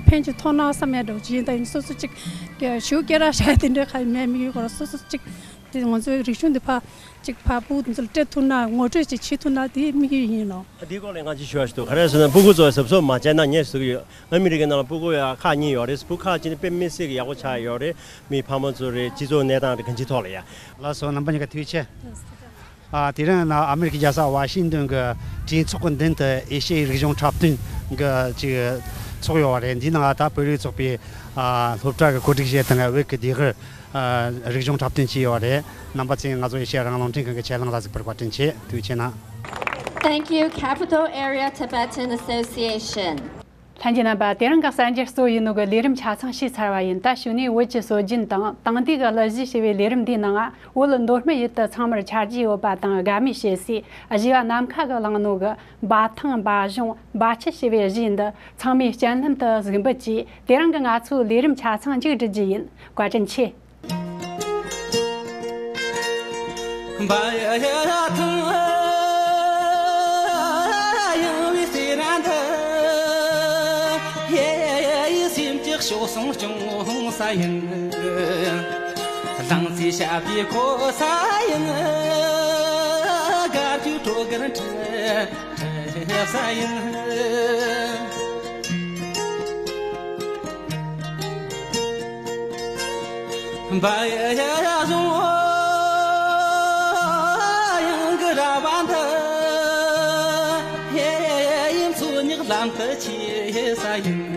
ཕན་ཅིག་ཐོགས་ན་བསམ་ཡ་འདྲ་བོ་ཅིག་ཡིན། ད་ཡིན་སོ་སོ་ཅིག་ཞུ་སྐད་ར་བཤད་དེ་འདྲ་ག་ཡིན་མེད། དམིགས་ཡུལ་ཁོ་ར་སོ་སོ་ཅིག་དེ་ང་ཚོའི་རིག་གཞུང་འདི་ཕར་ཅིག་ཕར་སྤུ་གུ་དེ་ཚོ་ལ་སྤྲད་ཐུབ་ན་ངོ་སྤྲོད་ཅིག་བྱེད་ཐུབ་ན་དེ་དམིགས་ཡུལ་ཡིན་ནོ། འདིའི་སྐོར་ལ་ང་ཅིག་ཞུ་བ་ཞིག་འདུག་ག་རེ་ཟེར་ན་སྤུ་གུ་ཚོ་གཟབ་གཟབ་མ་བྱས་ན་ངས་ཟེར་གི་ཡོད། ཨ་མི་རི་ཀའི་ནང་ལ་སྤུ་གུ་ཡ་ཁག་གཉིས་ཡོད་རེད། སྤུ་གུ་ཁག་གཅིག་ནི་དཔེ་མི་སྲིད་ཀྱི་ཡག་པོ་ཆགས་ཡོད་རེད། མི་ཕ་མ་ཚོ་རེད། སྤྱི་ཚོགས་གནས་སྟངས་རེད། གང་ཅིའི་ཐོག་ལ་ཡ། ལགས་སོ། རྣམ་པ་གཉིས་ཀ་ཐུགས་རྗེ་ཆེ། ཨ་དེ་རིང་ནི་ཨ་མི་རི་ཀའི་རྒྱལ་ས་ཝ་ཤིང་ཏོན་གྱི་གྲོས་ཚོགས་ཀྱི་མདུན་དུ་ཨེ་ཤེ་ཡའི་རིག་གཞུང་འཁྲབ་སྟོན་གྱི་ཅིག་ཚོགས་ཡོད་པ་རེད། འདིའི་ནང་ད་བོད་རིགས་ཚོགས་པའི་ཨ་སློབ་གྲྭ་གི་གོ་སྒྲིག་བྱས་དང་བོད་ཀྱི་ལྡེ་གུར་ཨ་རིག་གཞུང་འཁྲབ་སྟོན་བྱས་ཡོད་རེད། རྣམ་པ་ཚོས་ང་ཚོ་ཨེ་ཤེ་ཡ་རང་དབང་རླུང་འཕྲིན་ཁང་གི་ཆེད་ལས་ལ་གཟིགས་པར་བཀའ་དྲིན་ཆེ། ཐུགས་རྗེ་གནང་། Thank you, Capital Area Tibetan Association. ལྷན་རྒྱས་རྣམ་པ། དེ་རིང་གི་གསར་འགྱུར་གཙོ་བོ་ཡིན་ནོ་གི་ལས་རིམ་ཆ་ཚང་ཞུས་ཚར་བ་ཡིན། ད་གཞུག་ནས་བོད་ཀྱི་སྲོལ་རྒྱུན་དང་དེང་དུས་ཀྱི་གླུ་གཞས་ཞེས་པའི་ལས་རིམ་འདིའི་ནང་བོད་མདོ་སྨད་ཡུལ་དུ་ཚང་མར་ཆ་རྒྱུས་ཡོད་པ་དང་དགའ་མོས་བྱེད་སའི་གཞས་པ་ནམ་མཁའ་གིས་བླངས་ནོ་གི་འབའ་ཐང་འབའ་གཞུང་འབའ་ཆུ་ཞེས་པའི་གཞས་འདི་ཚང་མས་སྤྱན་ལམ་དུ་གཟིགས་འབུལ་གྱིས། དེ་རིང་གི་ང་ཚོའི་ལས་རིམ་ཆ་ཚང་མཇུག་སྒྲིལ་རྒྱུ་ཡིན། བཀའ་དྲིན་ཆེ། འབའ་ཡ་ཐང་ཡང་བའི་སེ་ར་འདི། ཡེ་ཡེ་ཡེ་སེམས་ཀྱི་ཤོག་སོང་སྐྱོང་ས་ཡིན། ལང་ཚེ་ཞབས་པའི་གོ་ས་ཡིན། དགའ་སྤྲོའི་བྲོ་གར་འཁྲབ་ས་ཡིན། འབའ་ཡ་ཡ་བཟུང་ཡང་གི་ར་བ་འདི། ཧེ་ཡིན་ཚུ་ཉག་ལམ་དུ་ཆས་ས་ཡིན།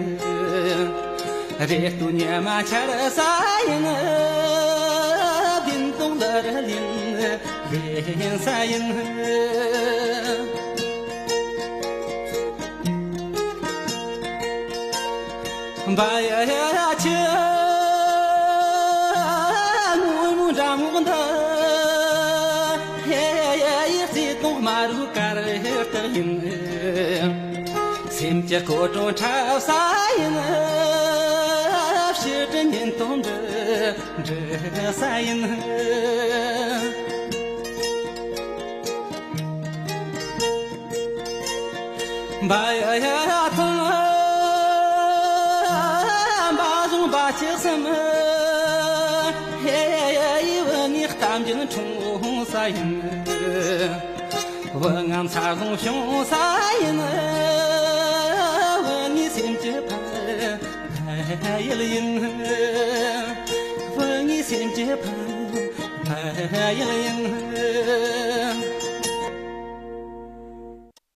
རེ་སྟོད་ཉི་མ་འཆར་ས་ཡིན། བདུན་སྟོང་ལ་ར་ལིན་ལེན་ས་ཡིན། འབའ་ཡ་ཡ་ཆུ་ངུ་མུ་འདྲ་མོ་འདི། ཧེ་ཡ་ཡ་ཡི་རྩེ་དོང་དམར་རུ་དཀར་རྟགས་ཡིན། སེམས་ཀྱི་སྐོར་བྲོ་འཁྲབ་ས་ཡིན། ཕྱི་དྲི་ཉིན་སྟོང་འདྲི་འདྲི་ས་ཡིན། འབའ་ཡ་ཡ་ཐང་འབའ་གཞུང་འབའ་ཆུ་གསུམ། ཧེ་ཡ་ཡ་ཡི་བུ་ངའི་གཏམ་རྒྱུད་འཁྲུངས་ས་ཡིན། བུ་ང་མཚར་ལོང་བྱུང་ས་ཡིན། བུ་ངའི་སེམས་ཀྱི་ཕ་ཡུལ་ཡིན། ངའི་སེམས་ཀྱི་ཕ་མ་ཡང་ཡང་